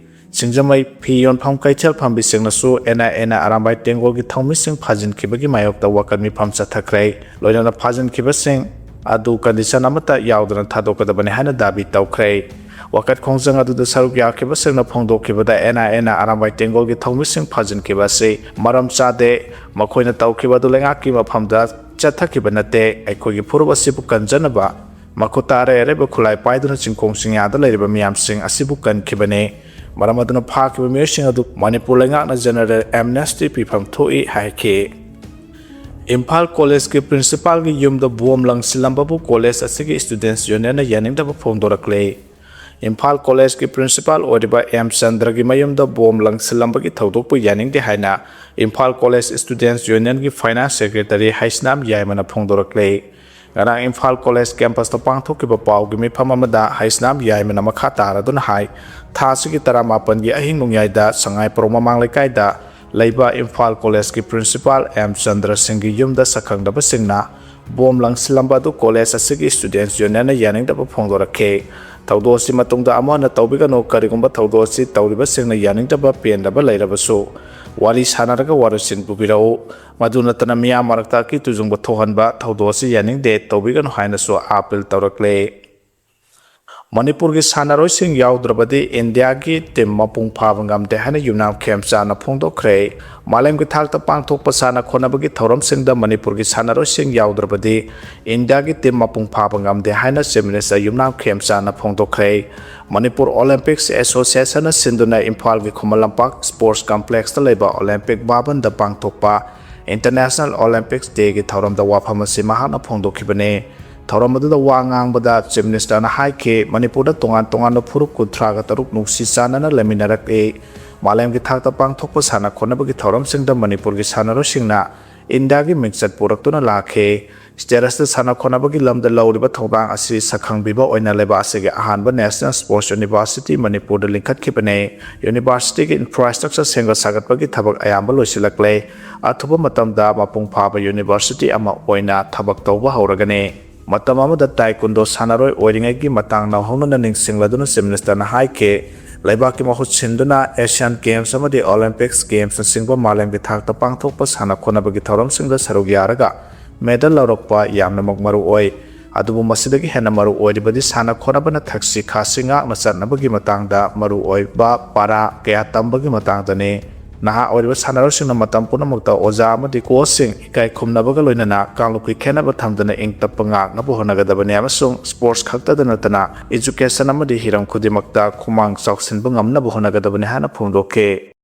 ꯁꯤꯡꯖꯃꯩ ꯐꯤ ꯌꯣꯟꯐꯝ ꯀꯩꯊꯦꯜ ꯐꯝꯕꯤꯁꯤꯡꯅꯁꯨ ꯑꯦꯟ ꯑꯥꯏ ꯑꯦꯅ ꯑꯔꯥꯝꯕꯥꯏ ꯇꯦꯡꯒꯣꯜꯒꯤ ꯊꯧꯃꯤꯁꯤꯡ ꯐꯥꯖꯤꯟꯈꯤꯕꯒꯤ ꯃꯥꯌꯣꯛꯇ ꯋꯥꯀꯠ ꯃꯤꯐꯝ ꯆꯠꯊꯈ꯭ꯔꯦ꯫ ꯂꯣꯏꯅꯅ ꯐꯥꯖꯤꯟꯈꯤꯕꯁꯤꯡ ꯑꯗꯨ ꯀꯟꯗꯤꯁꯟ ꯑꯃꯠꯇ ꯌꯥꯎꯗꯅ ꯊꯥꯗꯣꯛꯀꯗꯕꯅꯤ ꯍꯥꯏꯅ ꯗꯥꯕꯤ ꯇꯧꯈ꯭ꯔꯦ꯫ ꯋꯥꯀꯠ ꯈꯣꯡꯖꯪ ꯑꯗꯨꯗ ꯁꯔꯨꯛ ꯌꯥꯈꯤꯕꯁꯤꯡꯅ ꯐꯣꯡꯗꯣꯛꯈꯤꯕꯗ ꯑꯦꯟ ꯑꯥꯏ ꯑꯦꯅ ꯑꯔꯥꯝꯕꯥꯏ ꯇꯦꯡꯒꯣꯜꯒꯤ ꯊꯧꯃꯤꯁꯤꯡ ꯐꯥꯖꯤꯟꯈꯤꯕ ꯑꯁꯤ ꯃꯔꯝ ꯆꯥꯗꯦ, ꯃꯈꯣꯏꯅ ꯇꯧꯈꯤꯕ ꯑꯗꯨ ꯂꯩꯉꯥꯛꯀꯤ ꯃꯐꯝꯗ ꯆꯠꯊꯈꯤꯕ ꯅꯠꯇꯦ, ꯑꯩꯈꯣꯏꯒꯤ ꯐꯨꯔꯨꯞ ꯑꯁꯤꯕꯨ ꯀꯟꯖꯅꯕ ꯃꯈꯨꯠꯇ ꯑꯔꯩ ꯑꯔꯩꯕ ꯈꯨꯠꯂꯥꯏ ꯄꯥꯏꯗꯨꯅ ꯆꯤꯡꯈꯣꯡ ꯆꯤꯡꯌꯥꯗ ꯂꯩꯔꯤꯕ ꯃꯤꯌꯥꯝꯁꯤꯡ ꯑꯁꯤꯕꯨ ꯀꯟꯈꯤꯕꯅꯤ꯫ ꯃꯔꯝ ꯑꯗꯨꯅ ꯐꯥꯈꯤꯕ ꯃꯤꯑꯣꯏꯁꯤꯡ ꯑꯗꯨ ꯃꯅꯤꯄꯨꯔ ꯂꯩꯉꯥꯛꯅ ꯖꯦꯅꯔꯦꯜ ꯑꯦꯝꯅꯦꯁꯇꯤ ꯄꯤꯐꯝ ꯊꯣꯛꯏ ꯍꯥꯏꯈꯤ꯫ ꯏꯝꯐꯥꯜ ꯀꯣꯂꯦꯖꯀꯤ ꯄ꯭ꯔꯤꯟꯁꯤꯄꯥꯜꯒꯤ ꯌꯨꯝꯗ ꯕꯣꯝ ꯂꯪꯁꯤꯜꯂꯝꯕꯕꯨ ꯀꯣꯂꯦꯖ ꯑꯁꯤꯒꯤ ꯁ꯭ꯇꯨꯗꯦꯟꯠꯁ ꯌꯨꯅꯤꯌꯟꯅ ꯌꯥꯅꯤꯡꯗꯕ ꯐꯣꯡꯗꯣꯔꯛꯂꯦ꯫ ꯏꯝꯐꯥꯜ ꯀꯣꯂꯦꯖꯀꯤ ꯄ꯭ꯔꯤꯟꯁꯤꯄꯥꯜ ꯑꯣꯏꯔꯤꯕ ꯑꯦꯝ ꯆꯟꯗ꯭ꯔꯒꯤ ꯃꯌꯨꯝꯗ ꯕꯣꯝ ꯂꯪꯁꯤꯜꯂꯝꯕꯒꯤ ꯊꯧꯗꯣꯛꯄꯨ ꯌꯥꯅꯤꯡꯗꯦ ꯍꯥꯏꯅ Imphal college ꯁ꯭ꯇꯨꯗꯦꯟꯠꯁ ꯌꯨꯅꯤꯌꯟꯒꯤ finance secretary Heisnam ꯌꯥꯏꯃꯅ ꯐꯣꯡꯗꯣꯔꯛꯂꯦ꯫ ꯉꯔꯥꯡ ꯏꯝꯐꯥꯜ ꯀꯣꯂꯦꯖ ꯀꯦꯝꯄꯁꯇ ꯄꯥꯡꯊꯣꯛꯈꯤꯕ ꯄꯥꯎꯒꯤ ꯃꯤꯐꯝ ꯑꯃꯗ ꯍꯩꯁꯅꯥꯝ ꯌꯥꯏꯃꯅ ꯃꯈꯥ ꯇꯥꯔꯗꯨꯅ ꯍꯥꯏ, ꯊꯥ ꯑꯁꯤꯒꯤ ꯇꯔꯥꯃꯥꯄꯟꯒꯤ ꯑꯍꯤꯡ ꯅꯣꯡꯌꯥꯏꯗ ꯁꯉꯥꯏꯄ꯭ꯔꯧ ꯃꯃꯥꯡ ꯂꯩꯀꯥꯏꯗ ꯂꯩꯕ ꯏꯝꯐꯥꯜ ꯀꯣꯂꯦꯖꯀꯤ ꯄ꯭ꯔꯤꯟꯁꯤꯄꯥꯜ ꯑꯦꯝ ꯆꯟꯗ꯭ꯔ ꯁꯤꯡꯒꯤ ꯌꯨꯝꯗ ꯁꯛꯈꯪꯗꯕꯁꯤꯡꯅ ꯕꯣꯝ ꯂꯪꯁꯤꯜꯂꯝꯕ ꯑꯗꯨ ꯀꯣꯂꯦꯖ ꯑꯁꯤꯒꯤ ꯁ꯭ꯇꯨꯗꯦꯟꯠꯁ ꯌꯨꯅꯤꯌꯟꯅ ꯌꯥꯅꯤꯡꯗꯕ ꯐꯣꯡꯗꯣꯔꯛꯈꯤ꯫ ꯊꯧꯗꯣꯛ ꯑꯁꯤ ꯃꯇꯨꯡꯗ ꯑꯃꯨꯛ ꯍꯟꯅ ꯇꯧꯕꯤꯒꯅꯨ, ꯀꯔꯤꯒꯨꯝꯕ ꯊꯧꯗꯣꯛ ꯑꯁꯤ ꯇꯧꯔꯤꯕꯁꯤꯡꯅ ꯌꯥꯅꯤꯡꯗꯕ ꯄꯦꯟꯗꯕ ꯂꯩꯔꯕꯁꯨ ꯋꯥꯔꯤ ꯁꯥꯅꯔꯒ ꯋꯥꯔꯣꯏꯁꯤꯟ ꯄꯨꯕꯤꯔꯛꯎ, ꯃꯗꯨ ꯅꯠꯇꯅ ꯃꯤꯌꯥꯝ ꯃꯔꯛꯇ ꯑꯀꯤ ꯇꯨꯖꯨꯡꯕ ꯊꯣꯛꯍꯟꯕ ꯊꯧꯗꯣꯛ ꯑꯁꯤ ꯌꯥꯅꯤꯡꯗꯦ, ꯇꯧꯕꯤꯒꯅꯨ ꯍꯥꯏꯅꯁꯨ ꯑꯥꯄꯤꯜ ꯇꯧꯔꯛꯂꯦ꯫ ꯃꯅꯤꯄꯨꯔꯒꯤ ꯁꯥꯟꯅꯔꯣꯏꯁꯤꯡ ꯌꯥꯎꯗ꯭ꯔꯕꯗꯤ ꯏꯟꯗꯤꯌꯥꯒꯤ ꯇꯤꯝ ꯃꯄꯨꯡ ꯐꯥꯕ ꯉꯝꯗꯦ ꯍꯥꯏꯅ ꯌꯨꯝꯅꯥꯝ ꯈꯦꯝꯆꯥꯅ ꯐꯣꯡꯗꯣꯛꯈ꯭ꯔꯦ꯫ ꯃꯥꯂꯦꯝꯒꯤ ꯊꯥꯛꯇ ꯄꯥꯡꯊꯣꯛꯄ ꯁꯥꯟꯅ ꯈꯣꯠꯅꯕꯒꯤ ꯊꯧꯔꯝꯁꯤꯡꯗ ꯃꯅꯤꯄꯨꯔꯒꯤ ꯁꯥꯟꯅꯔꯣꯏꯁꯤꯡ ꯌꯥꯎꯗ꯭ꯔꯕꯗꯤ ꯏꯟꯗꯤꯌꯥꯒꯤ ꯇꯤꯝ ꯃꯄꯨꯡ ꯐꯥꯕ ꯉꯝꯗꯦ ꯍꯥꯏꯅ ꯆꯤꯐ ꯃꯤꯅꯤꯁꯇꯔ ꯌꯨꯝꯅꯥꯝ ꯈꯦꯝꯆꯥꯅ ꯐꯣꯡꯗꯣꯛꯈ꯭ꯔꯦ꯫ ꯃꯅꯤꯄꯨꯔ ꯑꯣꯂꯤꯝꯄꯤꯛꯁ ꯑꯦꯁꯣꯁꯤꯌꯦꯁꯟꯅ ꯁꯤꯟꯗꯨꯅ ꯏꯝꯐꯥꯜꯒꯤ ꯈꯨꯃꯟ ꯂꯝꯄꯥꯛ ꯁ꯭ꯄꯣꯔꯠꯁ ꯀꯝꯄ꯭ꯂꯦꯛꯁꯇ ꯂꯩꯕ ꯑꯣꯂꯤꯝꯄꯤꯛ ꯚꯕꯟꯗ ꯄꯥꯡꯊꯣꯛꯄ ꯏꯟꯇꯔꯅꯦꯁꯅꯦꯜ ꯑꯣꯂꯤꯝꯄꯤꯛꯁ ꯗꯦꯒꯤ ꯊꯧꯔꯝꯗ ꯋꯥꯐꯝ ꯑꯁꯤ ꯃꯍꯥꯛꯅ ꯐꯣꯡꯗꯣꯛꯈꯤꯕꯅꯤ꯫ ꯊꯧꯔꯝ ꯑꯗꯨꯗ ꯋꯥ ꯉꯥꯡꯕꯗ ꯆꯤꯐ ꯃꯤꯅꯤꯁꯇꯔꯅ ꯍꯥꯏꯈꯤ, ꯃꯅꯤꯄꯨꯔꯗ ꯇꯣꯉꯥꯟ ꯇꯣꯉꯥꯟꯕ ꯐꯨꯔꯨꯞ ꯀꯨꯟꯊ꯭ꯔꯥꯒ ꯇꯔꯨꯛ ꯅꯨꯡꯁꯤ ꯆꯥꯟꯅꯅ ꯂꯩꯃꯤꯟꯅꯔꯛꯏ꯫ ꯃꯥꯂꯦꯝꯒꯤ ꯊꯥꯛꯇ ꯄꯥꯡꯊꯣꯛꯄ ꯁꯥꯟꯅ ꯈꯣꯠꯅꯕꯒꯤ ꯊꯧꯔꯝꯁꯤꯡꯗ ꯃꯅꯤꯄꯨꯔꯒꯤ ꯁꯥꯟꯅꯔꯣꯏꯁꯤꯡꯅ ꯏꯟꯗꯤꯌꯥꯒꯤ ꯃꯤꯡꯆꯠ ꯄꯨꯔꯛꯇꯨꯅ ꯂꯥꯛꯈꯤ꯫ ꯁ꯭ꯇꯦꯠ ꯑꯁꯤꯗ ꯁꯥꯟꯅ ꯈꯣꯠꯅꯕꯒꯤ ꯂꯝꯗ ꯂꯧꯔꯤꯕ ꯊꯧꯗꯥꯡ ꯑꯁꯤ ꯁꯛꯈꯪꯕꯤꯕ ꯑꯣꯏꯅ ꯂꯩꯕꯥꯛ ꯑꯁꯤꯒꯤ ꯑꯍꯥꯟꯕ ꯅꯦꯁꯅꯦꯜ ꯁ꯭ꯄꯣꯔꯠꯁ ꯌꯨꯅꯤꯚꯔꯁꯤꯇꯤ ꯃꯅꯤꯄꯨꯔꯗ ꯂꯤꯡꯈꯠꯈꯤꯕꯅꯤ꯫ ꯌꯨꯅꯤꯚꯔꯁꯤꯇꯤꯒꯤ ꯏꯟꯐ꯭ꯔꯥꯁ꯭ꯇ꯭ꯔꯛꯆꯔ ꯁꯦꯝꯒꯠ ꯁꯥꯒꯠꯄꯒꯤ ꯊꯕꯛ ꯑꯌꯥꯝꯕ ꯂꯣꯏꯁꯤꯜꯂꯛꯂꯦ꯫ ꯑꯊꯨꯕ ꯃꯇꯝꯗ ꯃꯄꯨꯡ ꯐꯥꯕ ꯌꯨꯅꯤꯚꯔꯁꯤꯇꯤ ꯑꯃ ꯑꯣꯏꯅ ꯊꯕꯛ ꯇꯧꯕ ꯍꯧꯔꯒꯅꯤ꯫ ꯃꯇꯝ ꯑꯃꯗ ꯇꯥꯏꯀꯨꯟꯗꯣ ꯁꯥꯟꯅꯔꯣꯏ ꯑꯣꯏꯔꯤꯉꯩꯒꯤ ꯃꯇꯥꯡ ꯅꯧꯍꯧꯅꯅ ꯅꯤꯡꯁꯤꯡꯂꯗꯨꯅ ꯆꯤꯐ ꯃꯤꯅꯤꯁꯇꯔꯅ ꯍꯥꯏꯈꯤ, ꯂꯩꯕꯥꯛꯀꯤ ꯃꯍꯨꯠ ꯁꯤꯟꯗꯨꯅ Asian Games ꯑꯃꯗꯤ Olympics Gamesꯅꯆꯤꯡꯕ ꯃꯥꯂꯦꯝꯒꯤ ꯊꯥꯛꯇ ꯄꯥꯡꯊꯣꯛꯄ ꯁꯥꯟꯅ ꯈꯣꯠꯅꯕꯒꯤ ꯊꯧꯔꯝꯁꯤꯡꯗ ꯁꯔꯨꯛ ꯌꯥꯔꯒ medal ꯂꯧꯔꯛꯄ ꯌꯥꯝꯅꯃꯛ ꯃꯔꯨ ꯑꯣꯏ꯫ ꯑꯗꯨꯕꯨ ꯃꯁꯤꯗꯒꯤ ꯍꯦꯟꯅ ꯃꯔꯨ ꯑꯣꯏꯔꯤꯕꯗꯤ ꯁꯥꯟꯅ ꯈꯣꯠꯅꯕꯅ ꯊꯛꯁꯤ ꯈꯥꯁꯤ ꯉꯥꯛꯅ ꯆꯠꯅꯕꯒꯤ ꯃꯇꯥꯡꯗ ꯃꯔꯨ ꯑꯣꯏꯕ ꯄꯥꯔꯥ ꯀꯌꯥ ꯇꯝꯕꯒꯤ ꯃꯇꯥꯡꯗꯅꯤ꯫ ꯅꯍꯥ ꯑꯣꯏꯔꯤꯕ ꯁꯥꯟꯅꯔꯣꯏꯁꯤꯡꯅ ꯃꯇꯝ ꯄꯨꯝꯅꯃꯛꯇ ꯑꯣꯖꯥ ꯑꯃꯗꯤ coachꯁꯤꯡ ꯏꯀꯥꯏ ꯈꯨꯝꯅꯕꯒ ꯂꯣꯏꯅꯅ ꯀꯥꯡꯂꯨꯞꯀꯤ ꯈꯦꯠꯅꯕ ꯊꯝꯗꯅ ꯏꯪ ꯇꯞꯄ ꯉꯥꯛꯅꯕ ꯍꯣꯠꯅꯒꯗꯕꯅꯤ ꯑꯃꯁꯨꯡ sports ꯈꯛꯇꯗ ꯅꯠꯇꯅ education ꯑꯃꯗꯤ ꯍꯤꯔꯝ ꯈꯨꯗꯤꯡꯃꯛꯇ ꯈꯨꯃꯥꯡ ꯆꯥꯎꯁꯤꯟꯕ ꯉꯝꯅꯕ ꯍꯣꯠꯅꯒꯗꯕꯅꯤ ꯍꯥꯏꯅ ꯐꯣꯡꯗꯣꯛꯈꯤ꯫